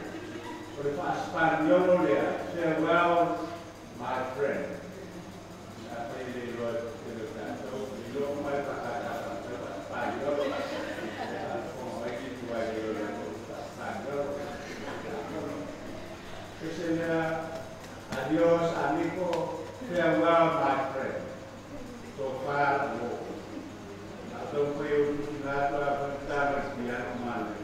O le faa-Sipaniolo lea, farewell my friend. Afai e le iloa e le tele o tatou, iloa uma le faatata faa-Sipaniolo. Faafofoga mai Kiti aua e le iloa i le upu faa-Sipaniolo. Ese lea, adios amigo, farewell my friend. Tofa la uo. Atau foi o tuuina atu a Fanta ma le piano manaia.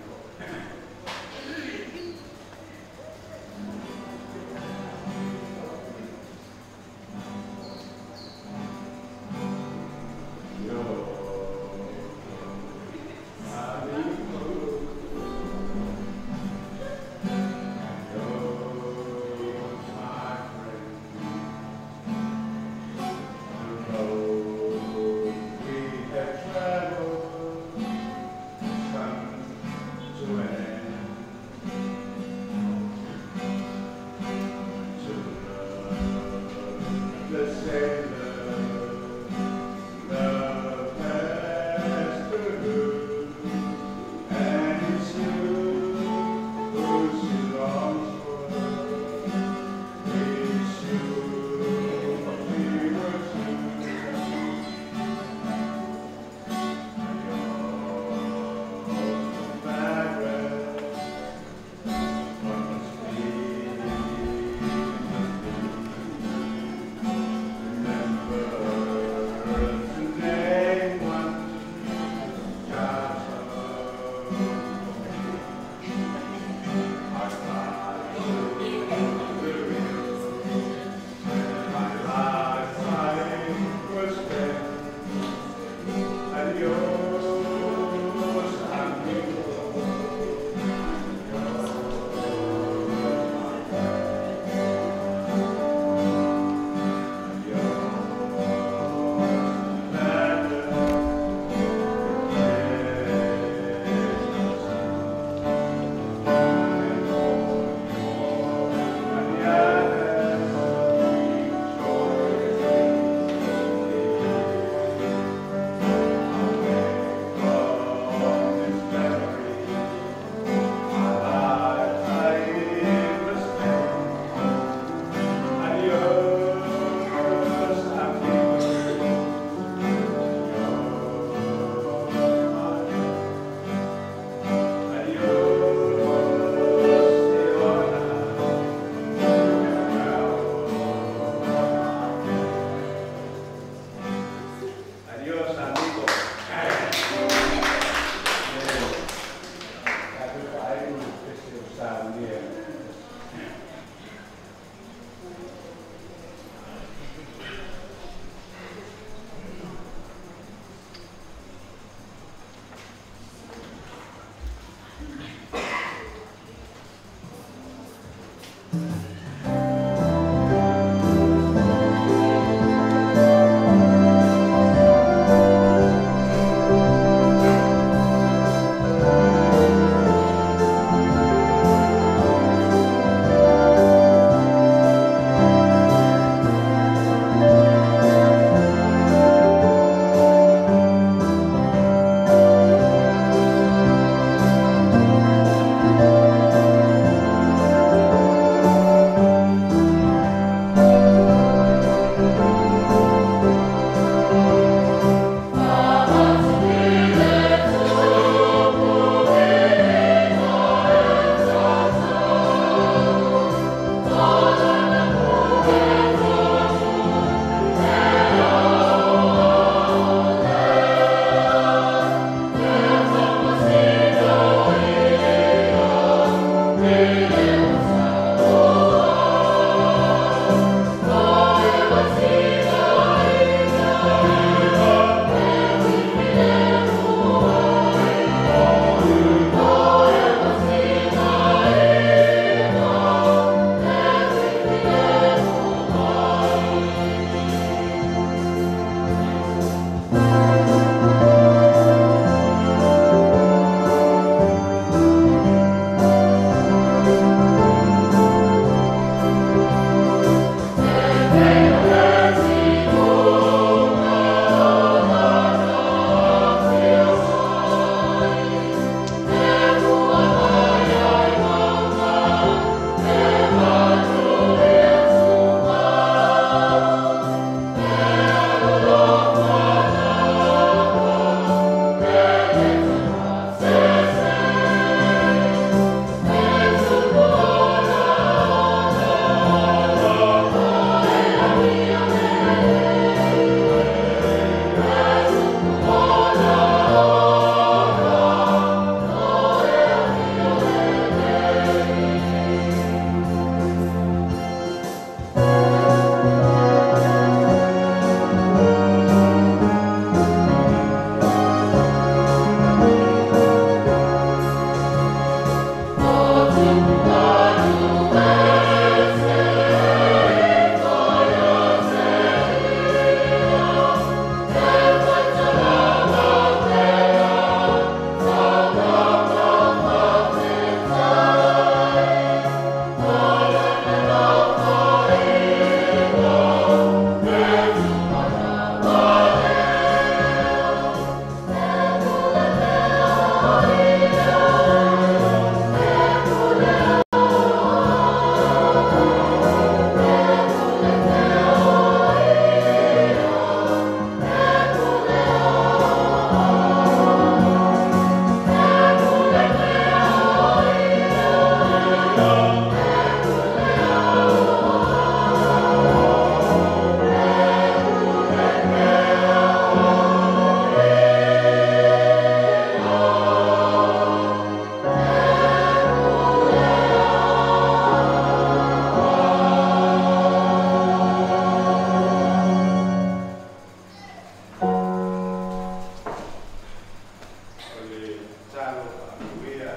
Tatalo faamanuia.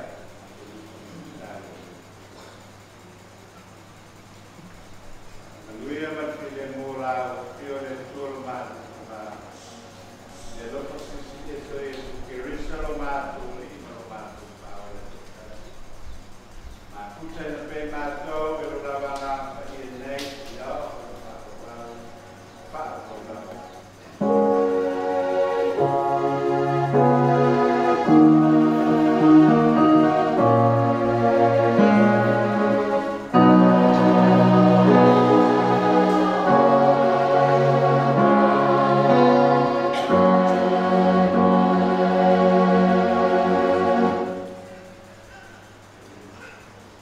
Manuia ma le filemu o la ua afio le Atua lo matou Tama, le alofa silisili ese o Iesu Keriso lo matou Alii ma lo matou Faaola toatasi. Mafutaina pea i matou e lo lau Agaga Paia nei seia oo i le faaauau faauau lava.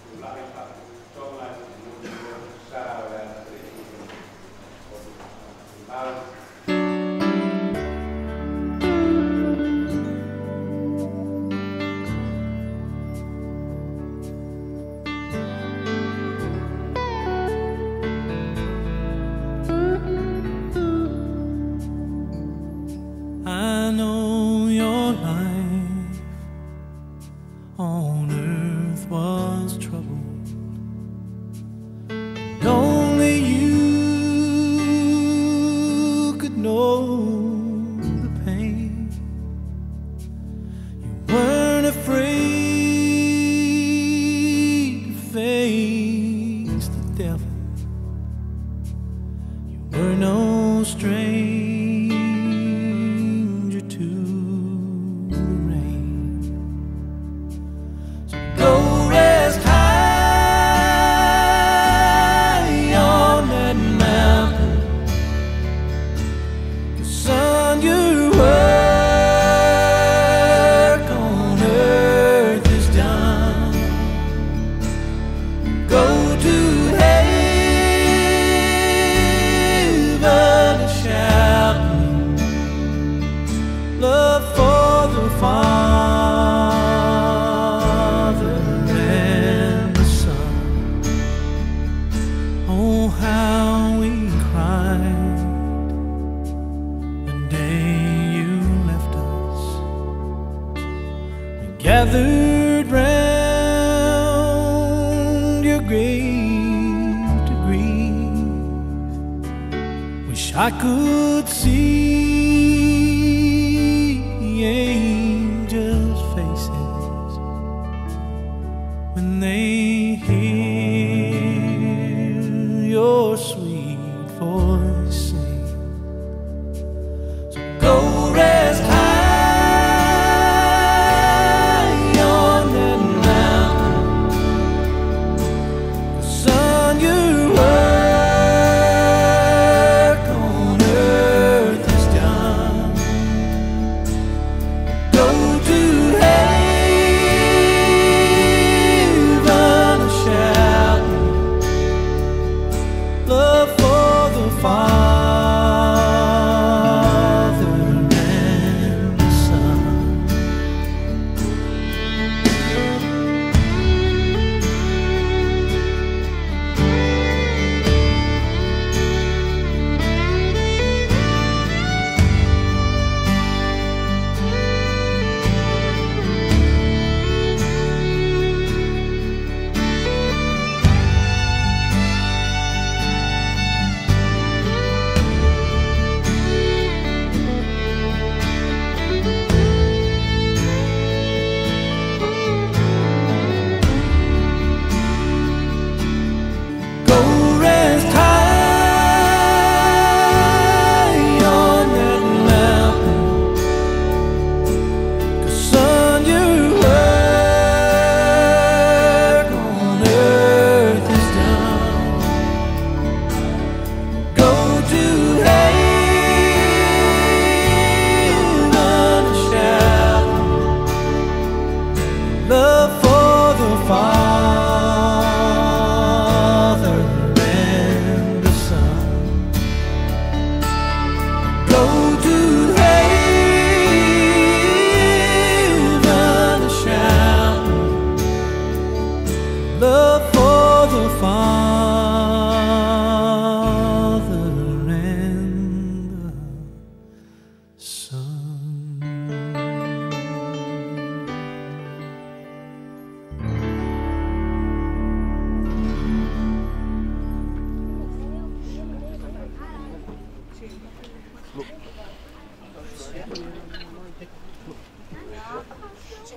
Tulai faapututoga i le momoli o le sa o le atalii o le Tumau. I know your life on earth was troubled, and only you could know the pain. You weren't afraid to face the devil. You were no stranger to the rain. So go rest high on that mountain, 'cause son, your work on earth is done. Go to heaven and shout love for the Father and the Son. Oh, how we cried the day you left us. We gathered round your grave to grieve. Wish I could see angels' faces when they hear your sweet voice sing. So go rest high on that mountain, 'cause son, your work on earth is done.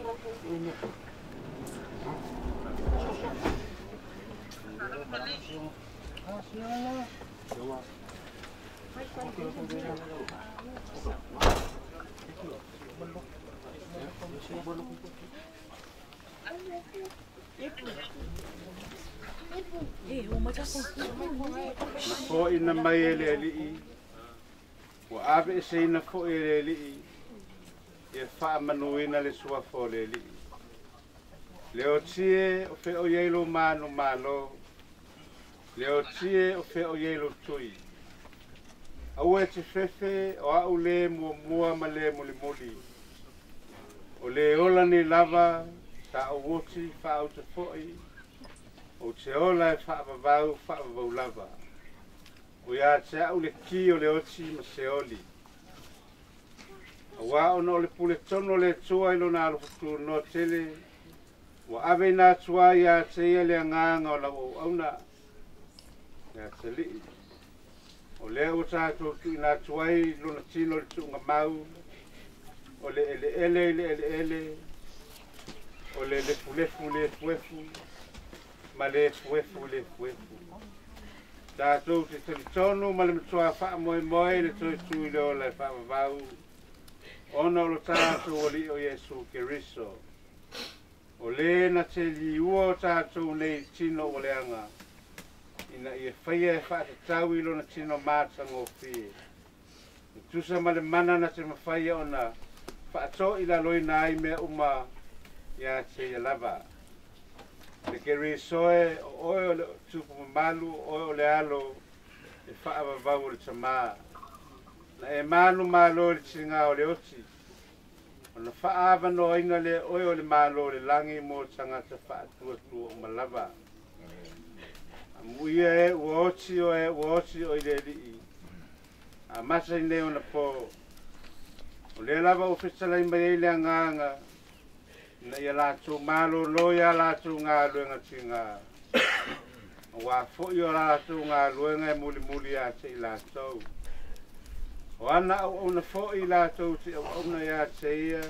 Na foʻina mai e le Alii, ua aveeseina foʻi e le Alii, ia faamanuina le suafa o le Alii. Le otie o fea o iai lou manumalo, le otie o fea o iai lou tui. Aua e te fefe o a'u lē muamua ma lē mulimuli. O lē ola nei lava sa ou oti faauta foʻi, ou te ola e faavavau faavavau lava. O iā te a'u le ki o le oti ma seoli. Auā ona o le pule tonu o le Atua i lona alofatunoa tele, ua aveina atu ai iā te ia le agaga o lau auauna le atalii. O lea ua tatou tuuina atu ai lona tino i le tuugamau, o le eleele i le eleele, o le lefulefu i le efuefu, ma le efuefu i le efuefu. Tatou te talitonu ma le matuā faamoemoe i le toe tu i le ola e faavavau, ona o lo tatou Alii o Iesu Keriso. O lē na te liua o tatou nei tino ua leaga, ina ia faia e faatatau i lona tino matagofie. E tusa ma le mana na te mafaia ona faatoilaloina ai mea uma iā te ia lava. Le Keriso e, o oe o le tupu mamalu, o oe o le alo e faavavau o le tamā. Na e manumalo i le tigā o le oti, ona faaavanoaina lea oe o le malo o le lagi mo tagata faatuatua uma lava. Amuia e ua oti o e ua oti o i le Alii, amata i nei ona po. O lea lava ua fetalai mai ai le agaga, ina ia latou malōlō iā latou galuega tigā. Auā foʻi o latou galuega e mulimuli iā te i latou. O ana auauna foʻi latou te auauna iā te ia,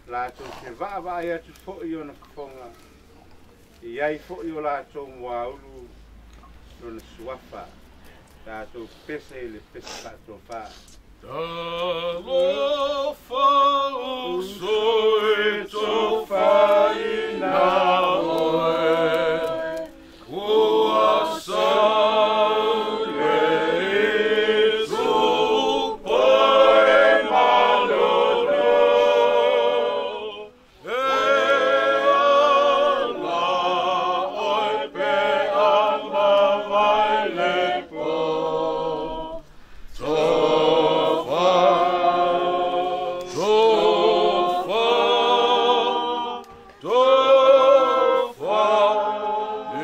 latou te vaavaai atu foʻi i ona fofoga, e iai foʻi o latou muaulu lona suafa. Tatou pese i le pese faatofā. Talofa uso e tofaina oe, ua sau le tupu e malolo, e ala oe pe a mavae le po. Tofa, tofa, tofa, i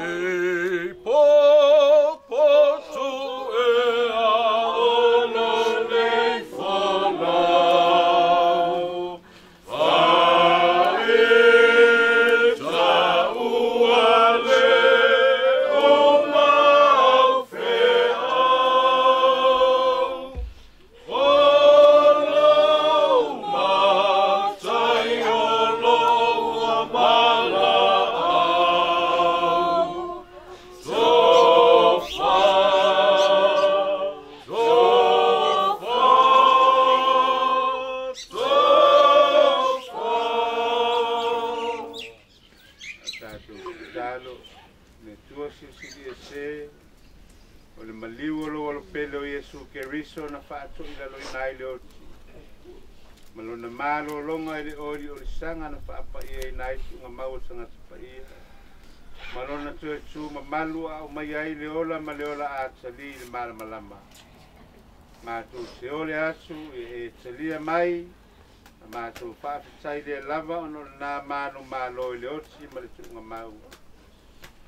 popoto e a ono nei folau, faita ua le o mau feau. O lou matai o lou valaau. Tofa, tofa, tofa. A tatou tatalo, le Atua Silisili Ese, o le maliu o lou alopele o Iesu Keriso na faatoilaloina ai le oti. Ma lona malōlōga i le oli o le saga na faapa'iaina ai tuugamau o tagata paia. Ma lona toe tu mamalu a aumai ai le ola ma le ola atalī i le malamalama. Matou te ole atu e e talia mai, na matou faafetai lea lava ona o lenā manumalo i le oti ma le tuugamau.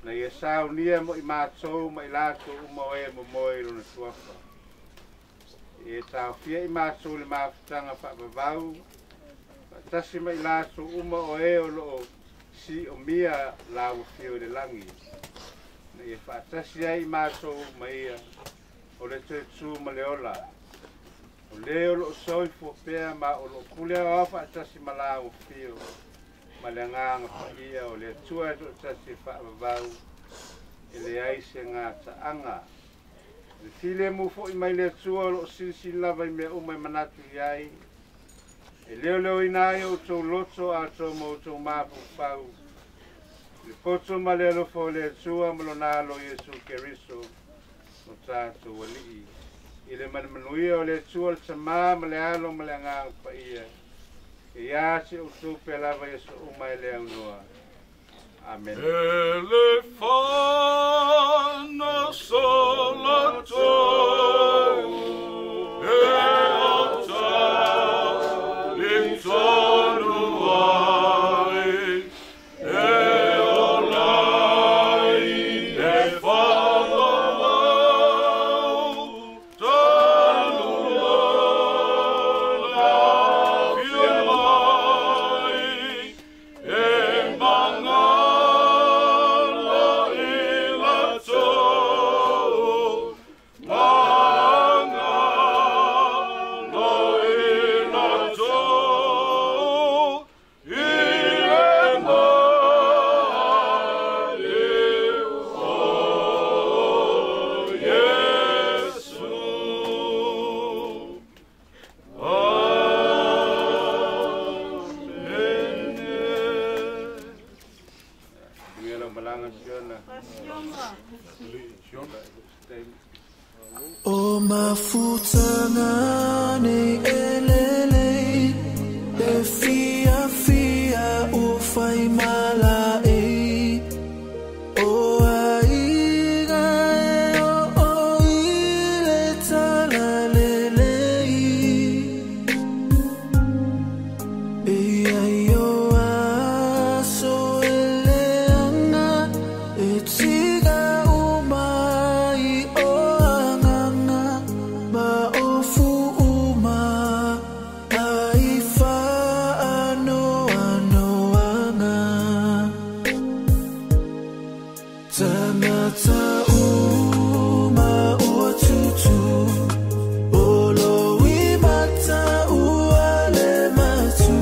Na ia saunia mo i matou ma i latou uma o e momoe i lona suafa. E taofia i matou le mafutaga faavavau, faatasi ma i latou uma o e o loo siomia la ua fio i le lagi. Na ia faatasi ai i matou ma ia o le toe tu ma le ola. O le o loo soifua pea ma o loo pule aoao faatasi ma la ufio ma le agaga paia o le Atua e toatasi e faavavau e leai se gataaga. O le filemu foi mai le Atua o loo silisili lava i mea uma e manatu i ai, e leoleoina ai outou loto atoa ma outou mafaufau i le poto ma le alofa o le Atua ma lona alo Iesu Keriso o tatou Alii. I le manamanuia o le Atua le Tamā ma le Alo ma le Agaga Paia, e ia te outou pea lava i aso uma e le aunoa. Amen. Elefana solatou e ata litonu ai e olai e falovau talu ona fia mai e magalo i latou, magalo i latou, i le maliu o Iesu. Amene. Manuia lau malaga Siona. O mafutanga nei elelei, e fia fia o whai mala e. O aiga e o o i le tala lelei. E ai o aso e leanga, e tiga umai o anganga, ma o fu uma, ai fa ano ano anga. Tangata uma o tutu, o lo i mata ua le matu.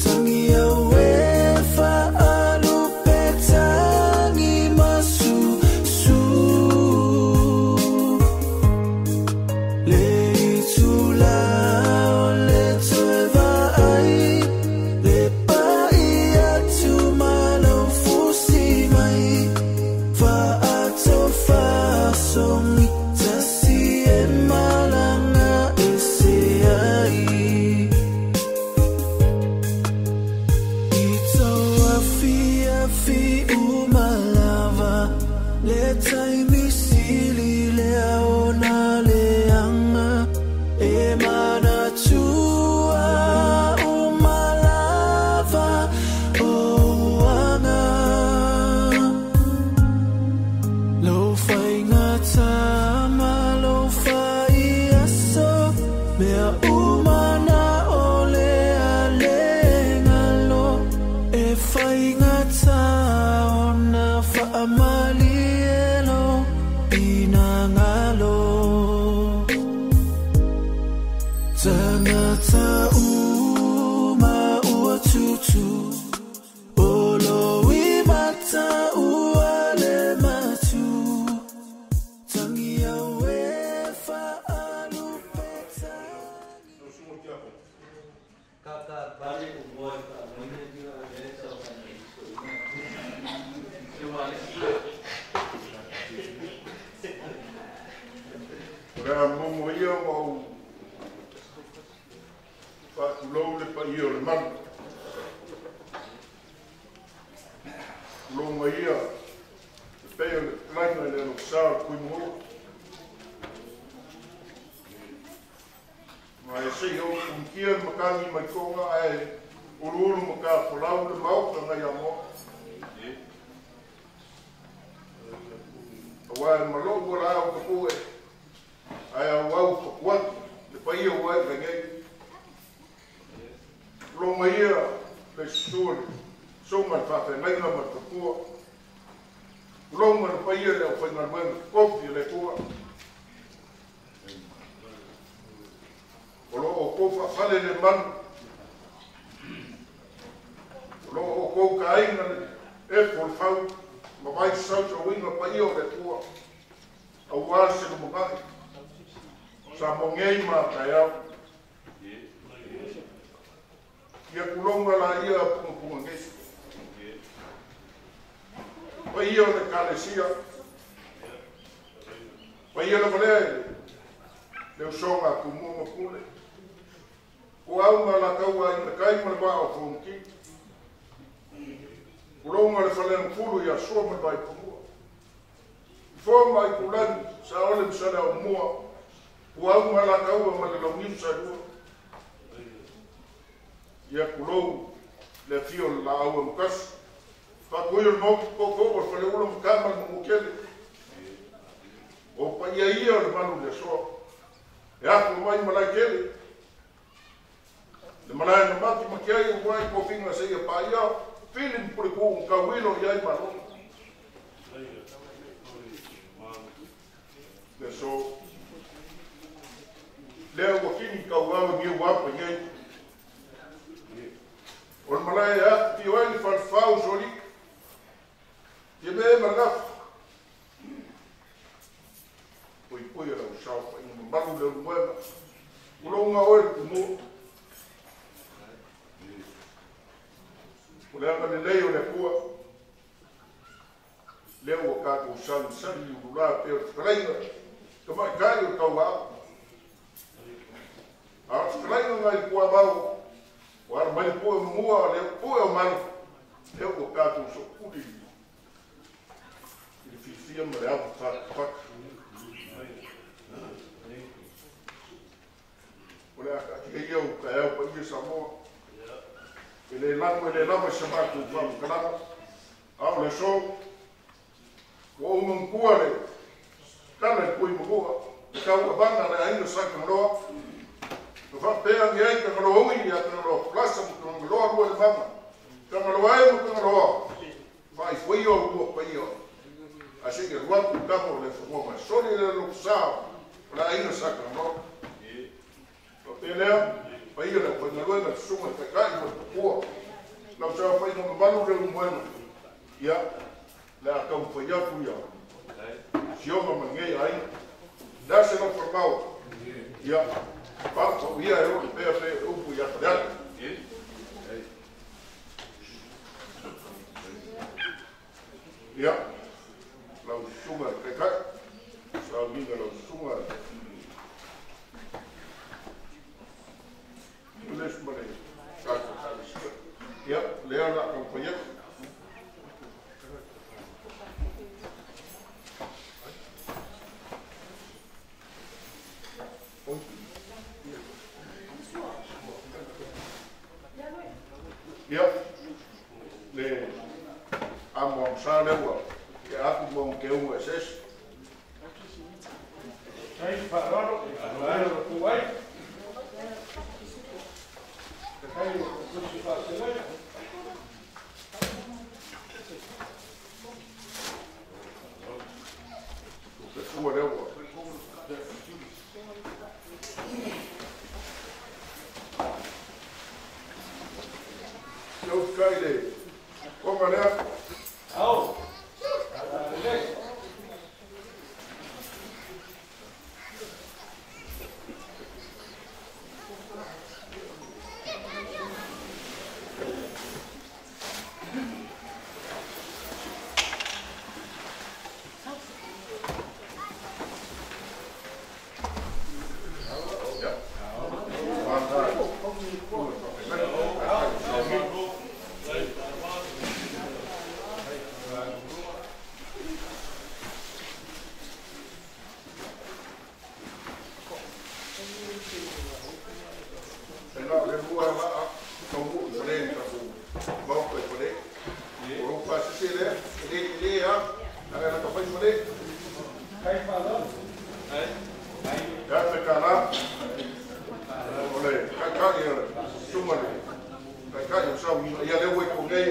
Tangi au e fa alu pe tangi masu su. Le itu la o le toe vaai, le pai atu malau fusi mai. Fa ato fa songi tasi e malanga e se ai. I tau afi afi umalava, le taimi sili le aona le anga, e manatua umalava o anga. Lo whainga tama, lo whai aso, mea umana o le alengalo, e whainga taona whaamali elo inangalo. Tangata uma ua tutu, o lo i mata ua le matu. Tangi au e whaalu pe tangi. Kaka bale o boy ka moine tira le sa o ni so ina. Se wale. O le a momo ia o au faatulou le paia o le malu. Tulou ia le pei o le laina i le alofasā o le Kuimolo. Ma e sei au punikia le makagi mai tonga ae uluulu ma ka folau le maota ngai a moa. Aua e malou ua la au kapu e, ae au au fakuatu le paia ua e faigai. Tulou mai ia le susu o le soga le faafeagaiga ma le tapua. Tulou ma le paia le aufaigaluega totofi o le Atua. kou faafale le manu, o loo o kou kaaiga le epo o le fau, ma vai sausauina paia o le Atua, auā se lumanaʻi, sa mogei ma taeao. Ia kuloga laia pugapuga nei. Paia o le Ekalesia, paia lava lea i le usoga a Tumua ma Pule, o au ma Alataua Aiga i le Tai ma le Vaa o Fonoti, kuloga le Faleagafulu ia Sua ma le Vaifanua, Fofoa ma Aitulagi, Saole ma Saleaaumua, Puau ma Alataua ma le Launiu Saelua. Ia kulou le afio o le Laau Amotasi, Faatui o le Maota, Tootoo o le Faleula ma Tama le Manuatele. O paia ia o le malu i le asoa, e afu mai malae tele, le malae na mati mati ai ua i tofiga seia paia, fili ma puletu'u ma tauilo i ai malo. Le aso, lea ua kini tauao i niu apa i ai. O le malae e afifio ai le falefā o Usoalii, Fiamē ma le Gafa. Puipui e lau saofaiga mamalu le Ulumoega, ulouga oe le Tumua. O le agalelei o le Atua, lea ua tatou sagisagi i ululā pei o le fetalaiga tamaitai o le tauaau. A o le fetalaiga nai le tuavao, ua ala mai le pue o mamua, le pue o malu, lea ua tatou soopuli i le fiafia ma le ava fatufatu. O le a taatia ia o taeao paia Samoa, e le lanu e le lava i sa matou faamatalaga, a o le aso, ua ou manatua le tala i le Tuimanua, le tauavaga a le aiga sa Tagaloa, na faapea agi ai Tagaloa ui ia Tagaloa Falasa ma Tagaloa Luailemaga, Tagaloa e ma Tagaloa, faaifoia o lua paia, ae seia alu atu i tama o le fanua masoli le alofasā o le aiga sa Tagaloa. Faapea lea, paia le aufaigaluega, le susuga i le Taitai ma le Tupua, lau saofaiga mamalu le Ulumoega, ia, le a taumafai atu ia Sioga ma lenei aiga. Le a se lau falemao, ia, paupau ia e oo le pea pea o le upu ia Faleata. Ia, lau susuga i le Taitai, sauniga lau susuga i le ma le tatou Ekalesia. Ia, lea o le a taumafai atu. Ia, le amoamosa lea ua tea atu ma ona teuga eseese. Ai, faaaloalo, faaaloalo atu ai. Kai o kusi faaselai. Le fua lea ua. Lau kai le konga lea. Ao. Lelei. Ia. Whāngai. E na o le lua laa taunuu i Fale i le tatou maota i Fale. O lou pasese lea, e le tele lava, leaga e lata mai Fale. Kai faaaloalo. E $1,000 o le taitai o le susuga i le taitai o le sauniga. Ia lea ua i nei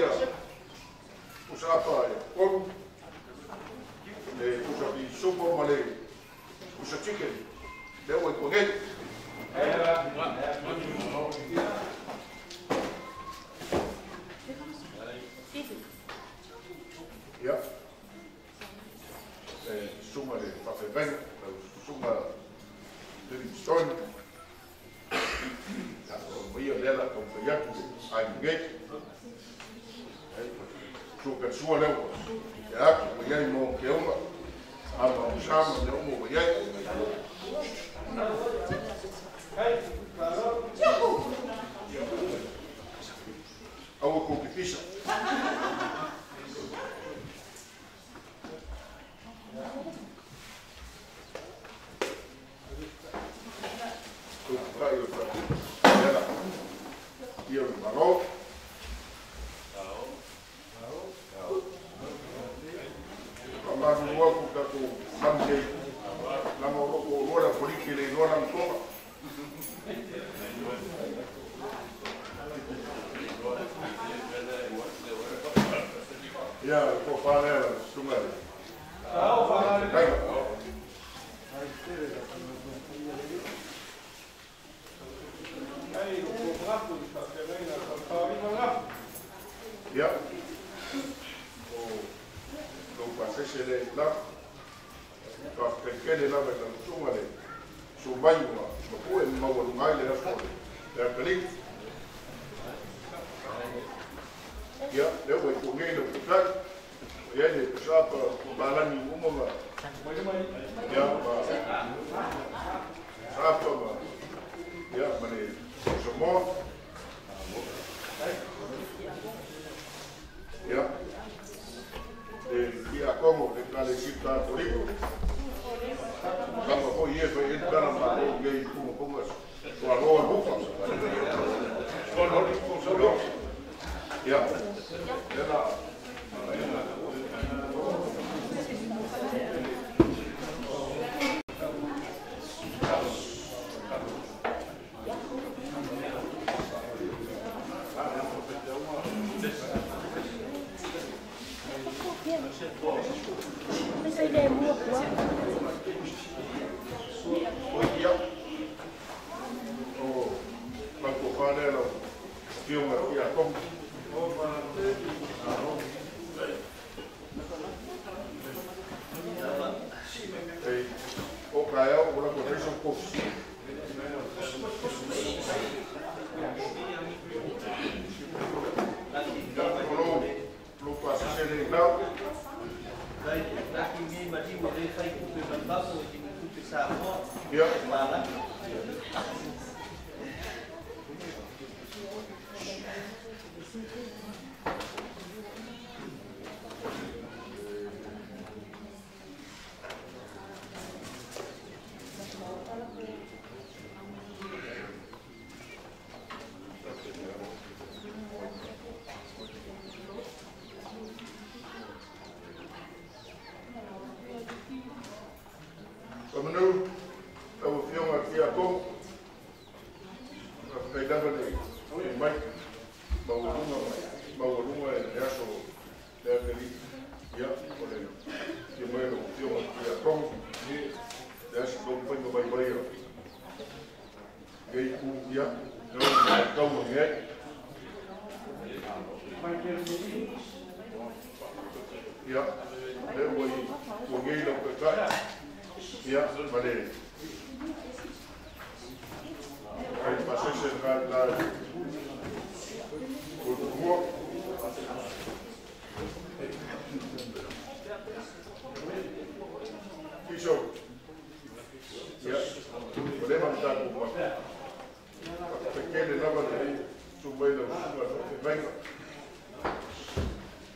pusa apa e tolu, le pusa pisupo ma le pusa chicken. Lea ua i nei. Ia, susuga le faafeagaiga, lau susuga Livingstone, ia, o maia lea la taumafai atu le aiga nei. Sua lea ua e atu ua i ai mo Keoga, ama o sa ma mea uma ua i ai. Aua kou te pisa. Kou te tai o te lea la. Ia o le malo. Faamalu aku tatou manu nei, leaga o loo oloa le afoliki e le iloa lana toga. Ia, le tofa lea la susuga le Taiga. Ia, o lou pasese lea i la, faafetai lava i lau susuga le sumai ua mapue ma maualuga ai le aso le atalii. Ia, lea ua i nei lau tautai, ua i ai le pasapa ma palagi uma ma, ia, ma sapa ma, ia, ma le Samoa. Ia, le Tiakono, le Ekalesia Katoliko. Kama foi e fai e tala ma ko ngai punga punga soa loa hufa. Soa loa. Ia, lea la. Ia, o lau tofa lea lau afioga Tiakono. Ei, o kaeao o latou fai sau kofi. Ia, o lou pasese lea i lau. Laki me maliu le fai kupe mai fafo i ni kupe Samoa. Ia. Lala. Faamanu, lau afioga Tiakono, faafetai lava le mai maualuga maualuga e le aso le atalii. Ia, o le fia mai lau afioga Tiakono, le aso taumafaiga vaivai o nei ku, ia, lea ua tau age ai. Ia, lea ua i ua nei lau taitai. Ia, ma le ai pasese na la o tumua. Fiso. Ia, o le ma tatou ma. Faafetai lava le sumai lau susuga faafeagaiga.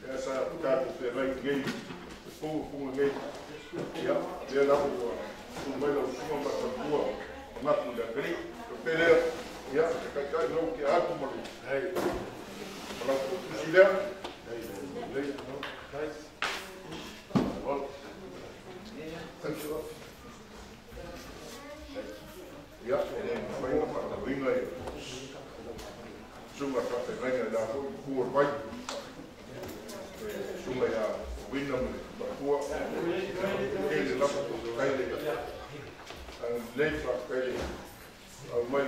Ia sa tatou feagai nei, punga nei. Ia, lea lava ua sumai lau susuga matatua magapu i le atalii. O pe lea, ia, te taitai lau ke atu ma le ma lau tusi lea. Ia, e le mafai ona faatauina e susuga faafeagaiga i la foi itu o le vai. E susuga ia Wina ma le matua. Tele lava kai le lei faafetai le au mai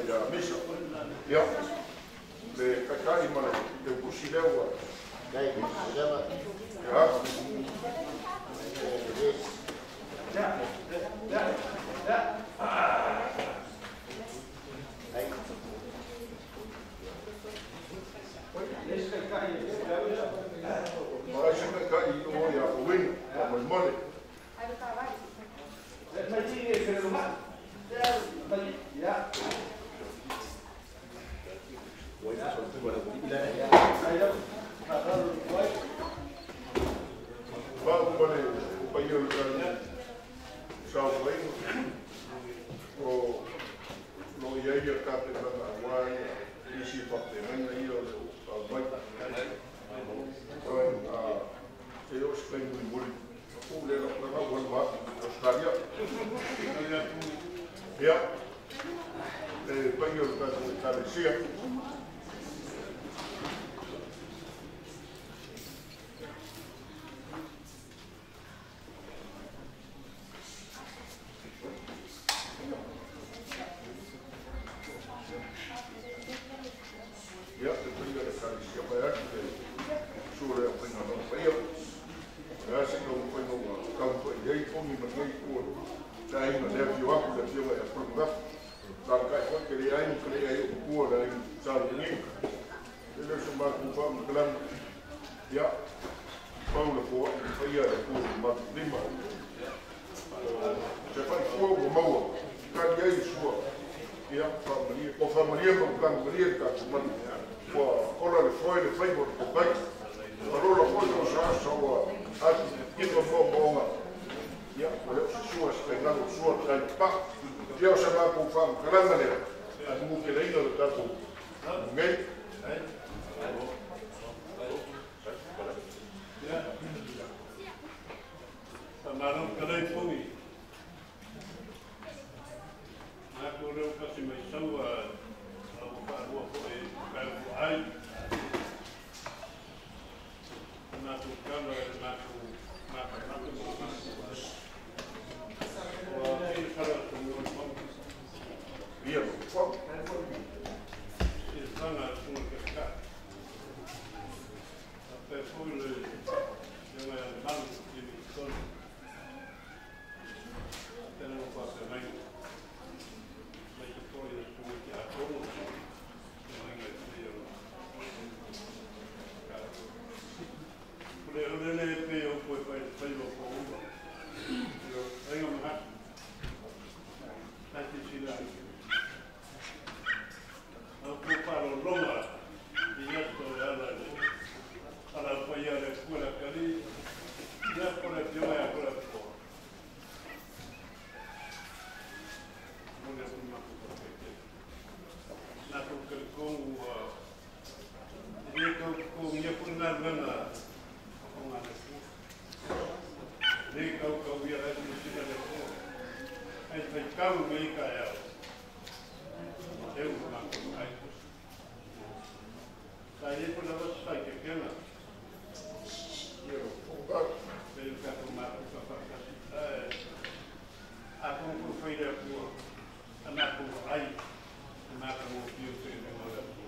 Ia misa. Ia le taitai ma le teutusi lea ua. Ia. Ai se taitai i o ia uina, ma molemole. Pau ma le paia o le saofaiga o lo o i ai ia tapenaga aua nisi faapegaiga ia o le o mai. E o se taimi mulimuli. O le laga ua alu atu i Australia. Ia, le paia o le tatou Ekalesia. Ia, le paia o le Ekalesia mai atu le sua le aufaiga nao paia. Ia se taumafaiga ua taumafai i ai pogi ma lenei itu o le aiga le afio atu le afioga ia Pulumagafa. Talakai foi ke le ai ma ke le ai o matua le aiga Sa Lugiga. E le o se matou faamatalaga. Ia, pau le foai i le paia e Atua i le matou lima. Se faifua ua maua, tali ai le sua. Ia, faamalie, po faamalie ma utaga malie le tatou manu. Ua ola le foe le faiva o le pokai. Ua lola foi o sa asa ua atu ifa moomooga. Ia, ua le o se sua se faigalo o sua tai paa. Ia o se matou faamatalaga lea, a numukeleina le tatou nei. Faamalo kalai pogi. Matou leo kasi mai saua ua faalua foi kai ua ai. Matou kala e matou matamata ma matou ai. Ua sila sala atu mo le mau. Ia, fau. Sila sala atu mo le ka. Pe foi le le mai ale malu i mi tonu. Tena mo pa pe mai. Mai te foi le tu ki a tomo. Mai ngai te o. Ule ule le pe o koe pai pai o ko uma. Yo ai o ma. Tai te sila. Au ko paro longa. I ato e ala le. Ala paia le kua kali. Ia kore te oa kore po. Mo le ku ma ku te. Na ku ke ko ua. Ia ko ko ia ku na lana. O ngā le ku. Le kau kau ia le ku sina le ku. Ai fai kau me i ka iau. Eu ma ku ai. Sa e ku lava sa ke kena. Ia, fau. Pe ka ku ma ku ka pa ka si. A ku ku fai le ku. Ana ku ai. Ana ku piu te le mo le ku.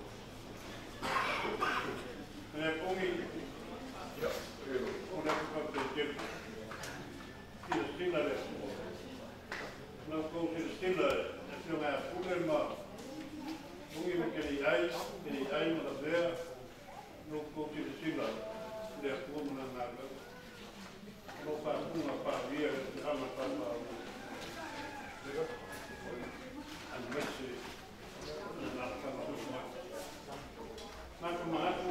Le pongi. Ia, o le ku ka te te. Sila sila le ku. Na ku sila sila e fio ngai pule ma. Pongi me ke ai, ke ai ma la vea. No ku sila sila le ku mo na na. No pa kunga pa via te ama pa pa. An mese na ka ma ma. Na ku ma ku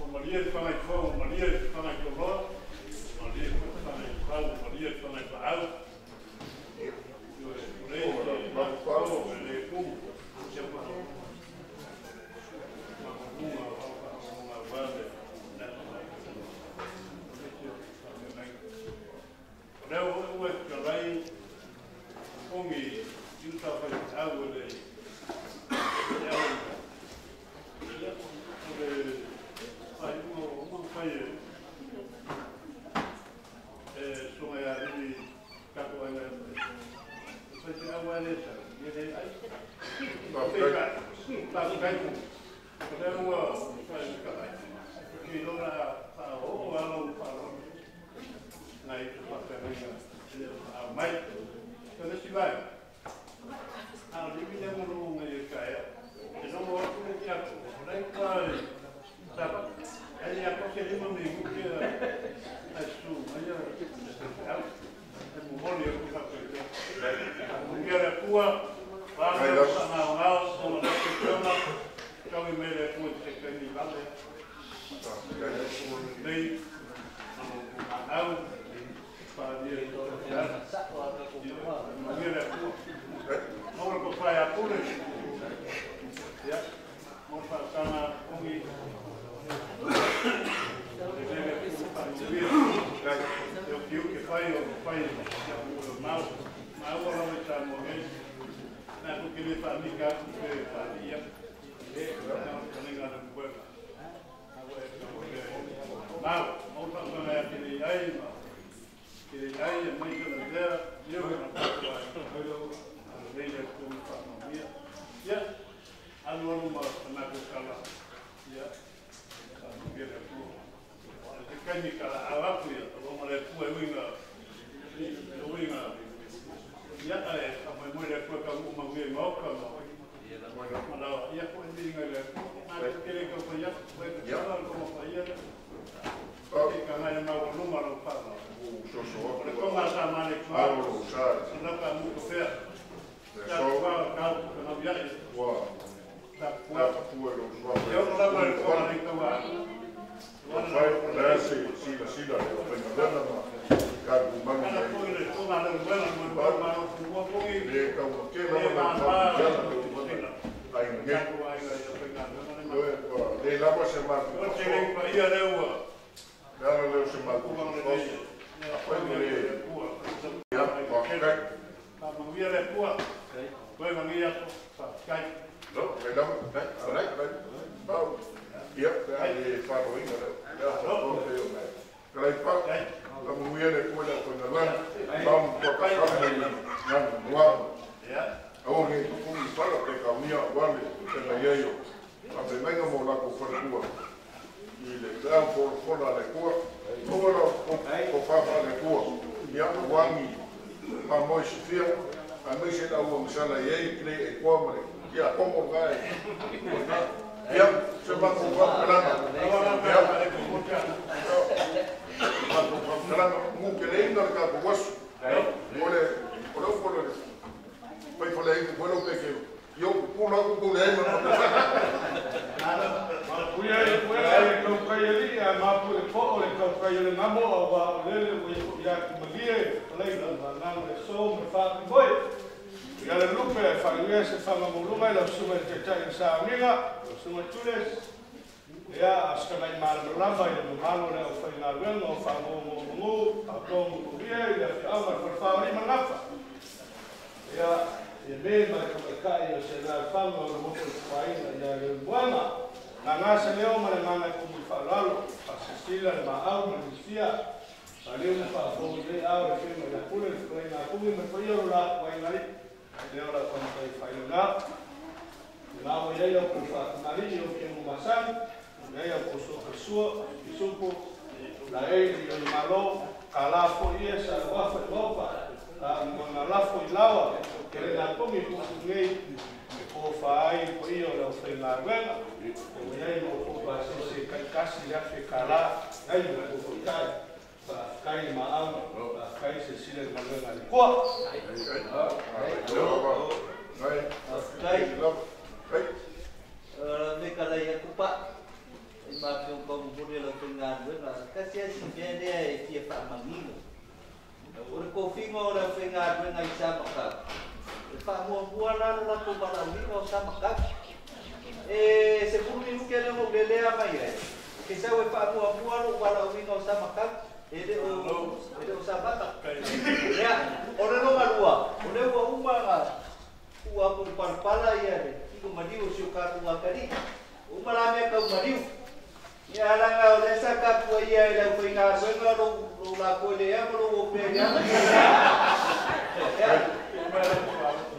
o Maria te whangai toa, o Maria te whangai toloa, o Maria te whangai pau, o Maria te whangai paau. O le o le kumu, ia pa. Ma kunga o o ngā wale na O leo ua ka lai ongi i uta whai au le au. Ia o le ai ua o mang whai e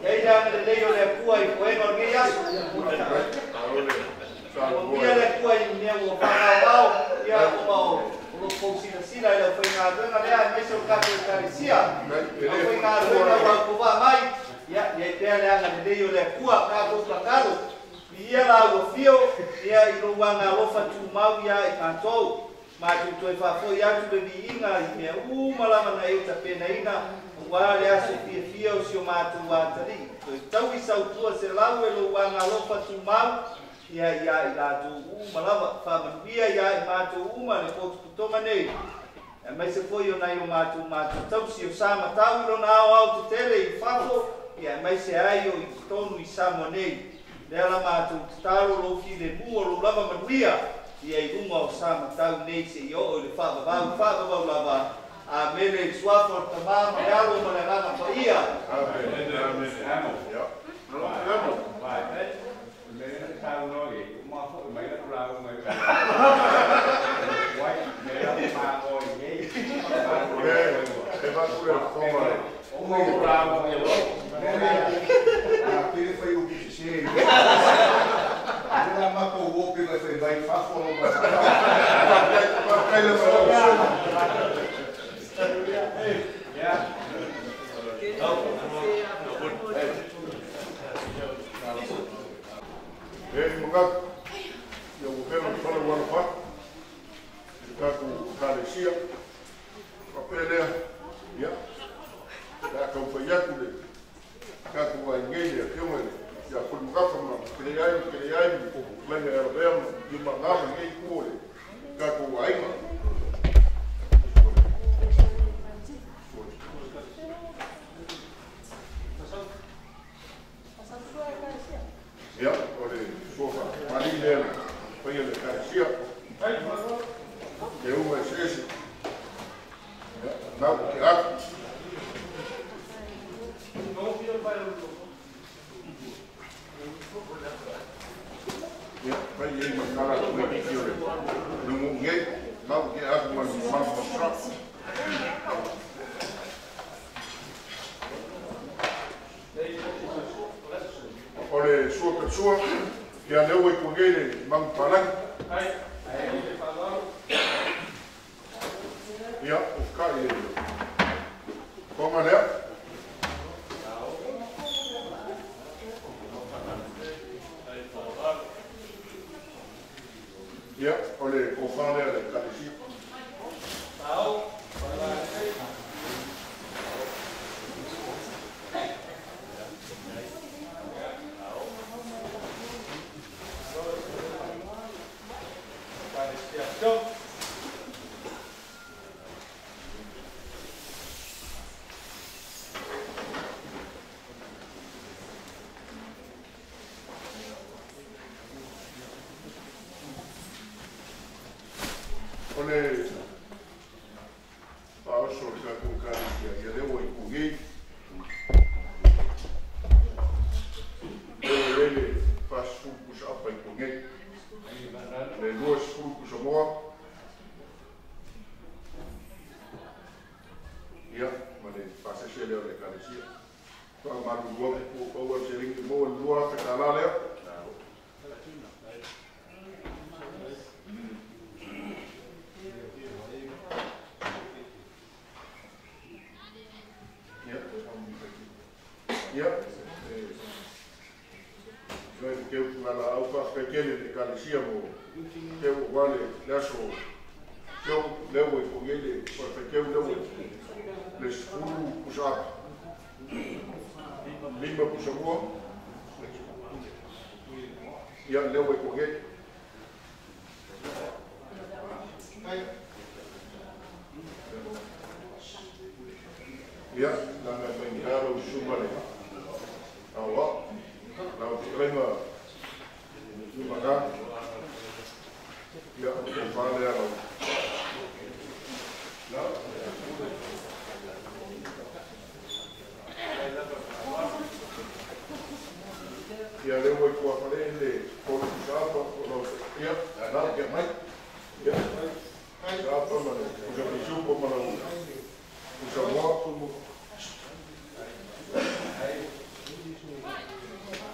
Ia i le agalelei o le Atua i foega o lenei aso. Ia le Atua i mea ua faaagaogao, ia ona o lo tou silasila i le aufaigaluega lea aemaise o le tatou Ekalesia. Aufaigaluega ua autovaa mai, ia i ai pea le agalelei o le Atua, tatou tatalo. Ia la ua fio, ia i lou agalofa tumau ia i matou. Matou toe faafoi atu le viiga i mea uma lava na e tapenaina, aua le aso fiafia o si o matou atalii. Toe taui sautua se lau e lou agalofa tumau, ia ia i latou uma lava. Faamanuia ia i matou uma le potopotoga nei. Aemaise foi o nai o matou tausi o sa matau i lona aoao tetele i fafo, ia aemaise ai o i totonu i Samoa nei. Lea la matou tatalo lou filemu o lou lava manuia, ia i luga o sa matau nei se i oo i le faavavau, faavavau lava. Amene i le suafa o le Tamā ma le Alo ma le Agaga Paia. Amene. Amene.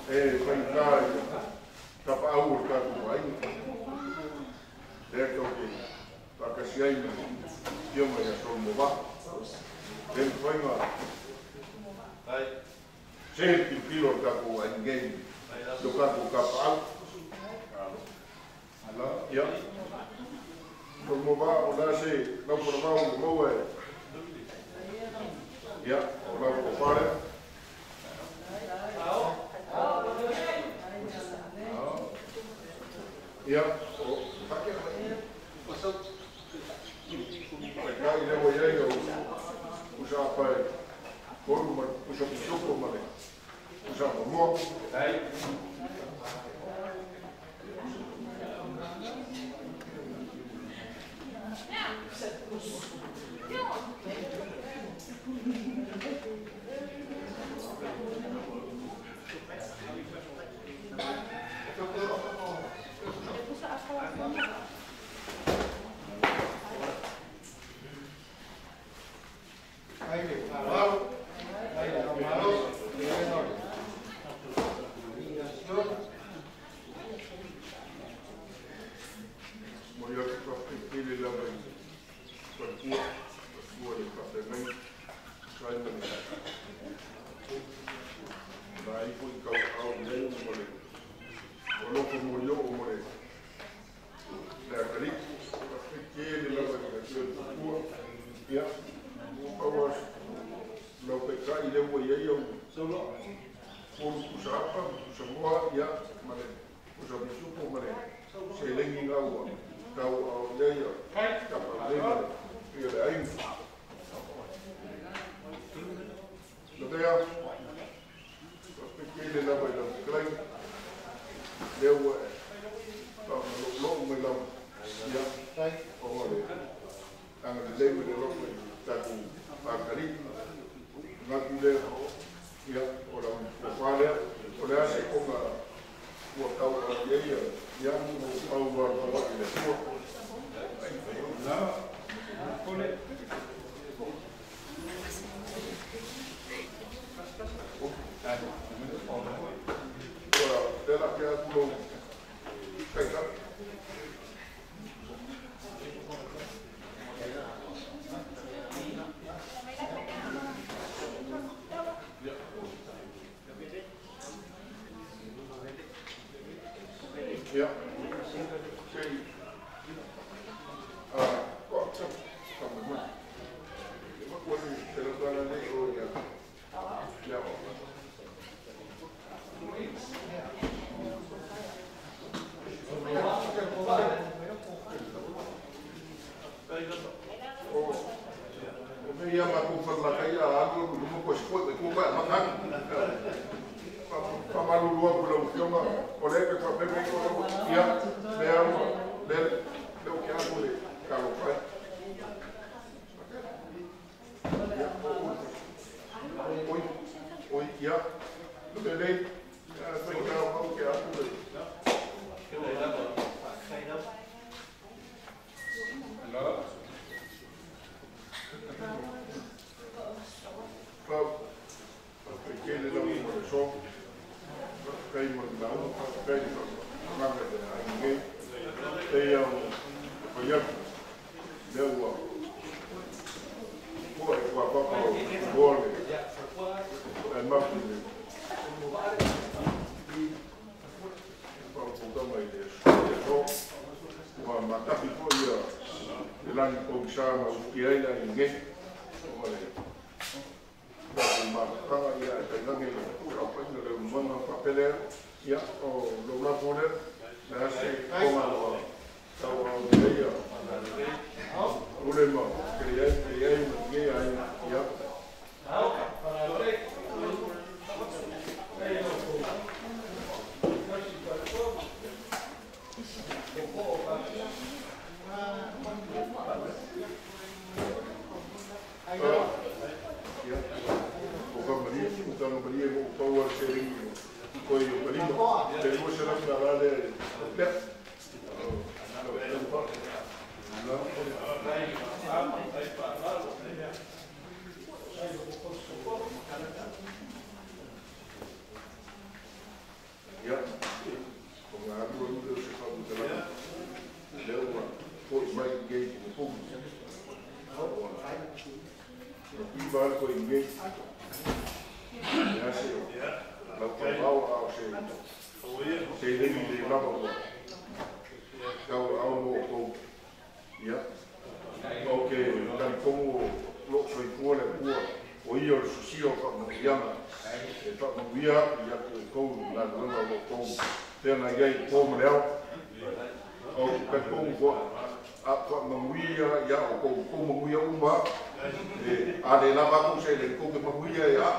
E faigā i tapaau o le tatou aiga. Lea tatou te faatasi ai ma le Afioga ia Solomovaa. Le mafai ona se le tilotilo o le tatou aiga nei i lo tatou tapaau. Ia, Solomovaa, o le a se lau falavao ua maua e? Ia, o lau tofa lea. Ia, o Kai le ua iai o pusa apa e tolu ma pusa pisupo ma le pusa mamoa. Mo atu faafetai lava i faletua, faletua le faafeagaiga, tusa ai ma le vaai foi tauaao i ai ma le alofa molioo ma le atalii. Faafetai tele lava i le afioga i le faletua. Ia, pau lau taitai lea ua i ai au tolu pusa apa ma pusa moa, ia, ma le pusa pisupo ma le seleni na ua tauaao i ai tapalelei ma le ia le aiga. Lavea, faafetai tele lava i lau fetalaiga, lea ua e faamalolou mai lava, ia, ona o le agalelei ma le alofa i tatou atalii. Manatu lea, ia, o lau tofa lea, o le a se koga ua tauaao i ai, ia, o pau ua i le Atua. Ua lea la ke atu lou taitai. Ia, sei, ko, ka mai mai. Ma kua ni te lautuana nei o ia, ia o. O mea ia matou falelatai a alu alu i luma koe sikoe mai tua koe a maka atu. Faamalulu atu i lau Afioga, o lea e te faapea mai o lau, ia, lea ua, lea, lea ou te alu i le talofa e. Ia, oi, oi, ia, lelei, faigata au ke atu le. Faafetai tele lava mo le aso. Faafetai mo le lauga, faafetai le faafofogaaga i le aiga nei. Pei lava ona fai atu, lea ua pua i tuapapa o Samoa le ae mapu i le faautautaga i le aso. Ua matafi foi ia le lagi pogisa na usukia ai le aiga nei ona o le tatou mafutaga, ia, ae tainane le saofaiga le ulumaga faapea lea. Ia, o lou lafo lea, le a se koga ua tauaao i ai ia Pule ma Keliai, Keliai ma lenei aiga. Ia. Ia, o ka malie, o ka malie mo pau al seleni o koe i o kalima. Le 200 tala lea e lea. Seleni le lava ua tau au mo outou. Ia, ou te talitonu o loo soifua le Atua, o ia o le sosia o faamanuiaga e faamanuia atu ia te outou i galuega o lo outou feagai ai i le po ma le ao. Ou te talitonu foi a faamanuia ia outou, tou manuia uma e a le lava atu seleni tou te manuia ia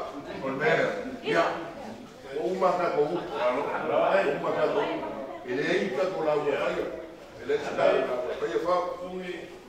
o le mea lea. Ia, ua uma tatou upu, ua uma tatou upu. E leai tatou lauga faia, e leai se tatou lauga faia fao. Ia, o ia.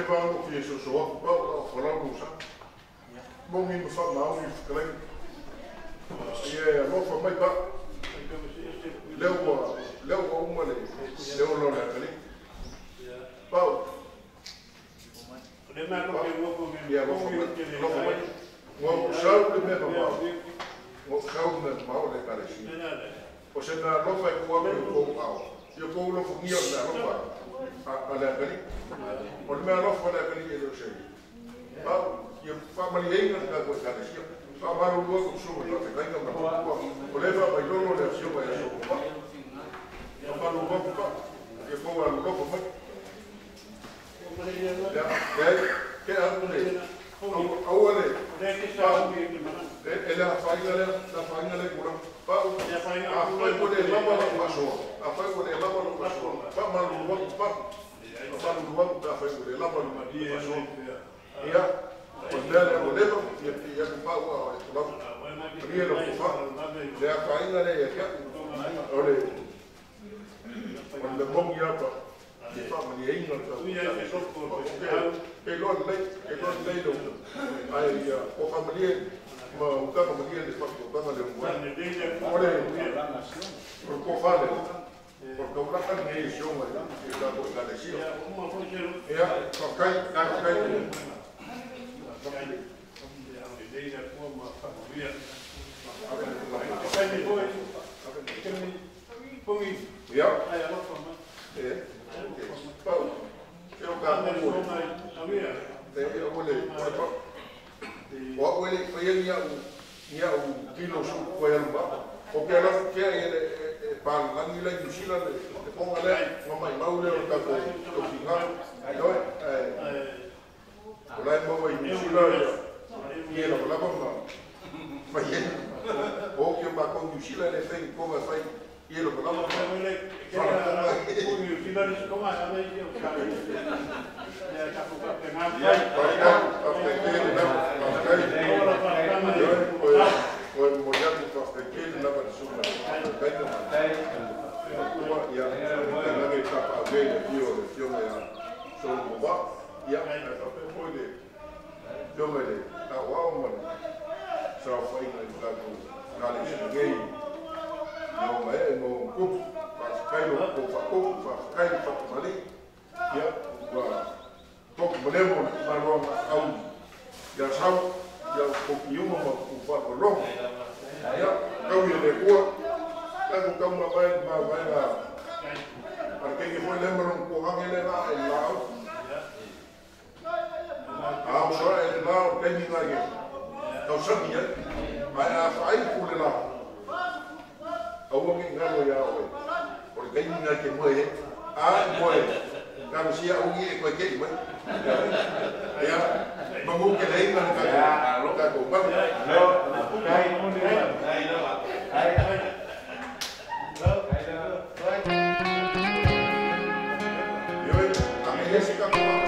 leva o fia sosoa ku pau o folau no sa. Mongi ma fa mau i whakalei. Ia alofa mai pa. Leo ua uma le leo lo le akali. Pau. Ia alofa mai. Alofa mai. Ngā usau le mea mamao. Ngā usau le mea mamao le kalesi. O se mea alofa i kua me kou ao. Ia kou alofa ngia o le mea alofa a le akali. O le mea alofa le akali e leo se. Pau, ia whamalieinga le kākua i kalesia. Whamarurua ku suma i whakainga ma kua. O le wha mai lolo le afioga i aso pa. Whamarurua ku pa. Ia kou alulofa mai. Ia, ke atu le. Aua le. Pau. E le awhainga le, la whainga le kura. Pau. A whai ko le lama la masoa. A whai ko le lama la masoa. Whamarurua ku pa. Whamarurua ku pa whai ko le lama la masoa. Ia. O mea lea o leva, ia ku pau a e tulafu. Ria lo kufa, le a whainga le ia kia. O le mongi apa, i whamani einga le tau. Ke loa lei lo. Ai, o whamalie, ma utaka malie le whakatokanga le umua. O le kofale, o kaulaka nei sionga i tātou i kalesia. Ia, whakai, whakai. Ia. E. Pau. E o ka mo. E o le pa. O o le fa ia u kilo su ko ia ba. O ke ala ke ia le pa langi le New Zealand le ponga le ma mai mau le o ka ko to finga. Ai oi. O lai maua i New Zealand ia la lava ma mai e o ke ma ko New Zealand e fai ko ma fai ia la lava ma ia Yo,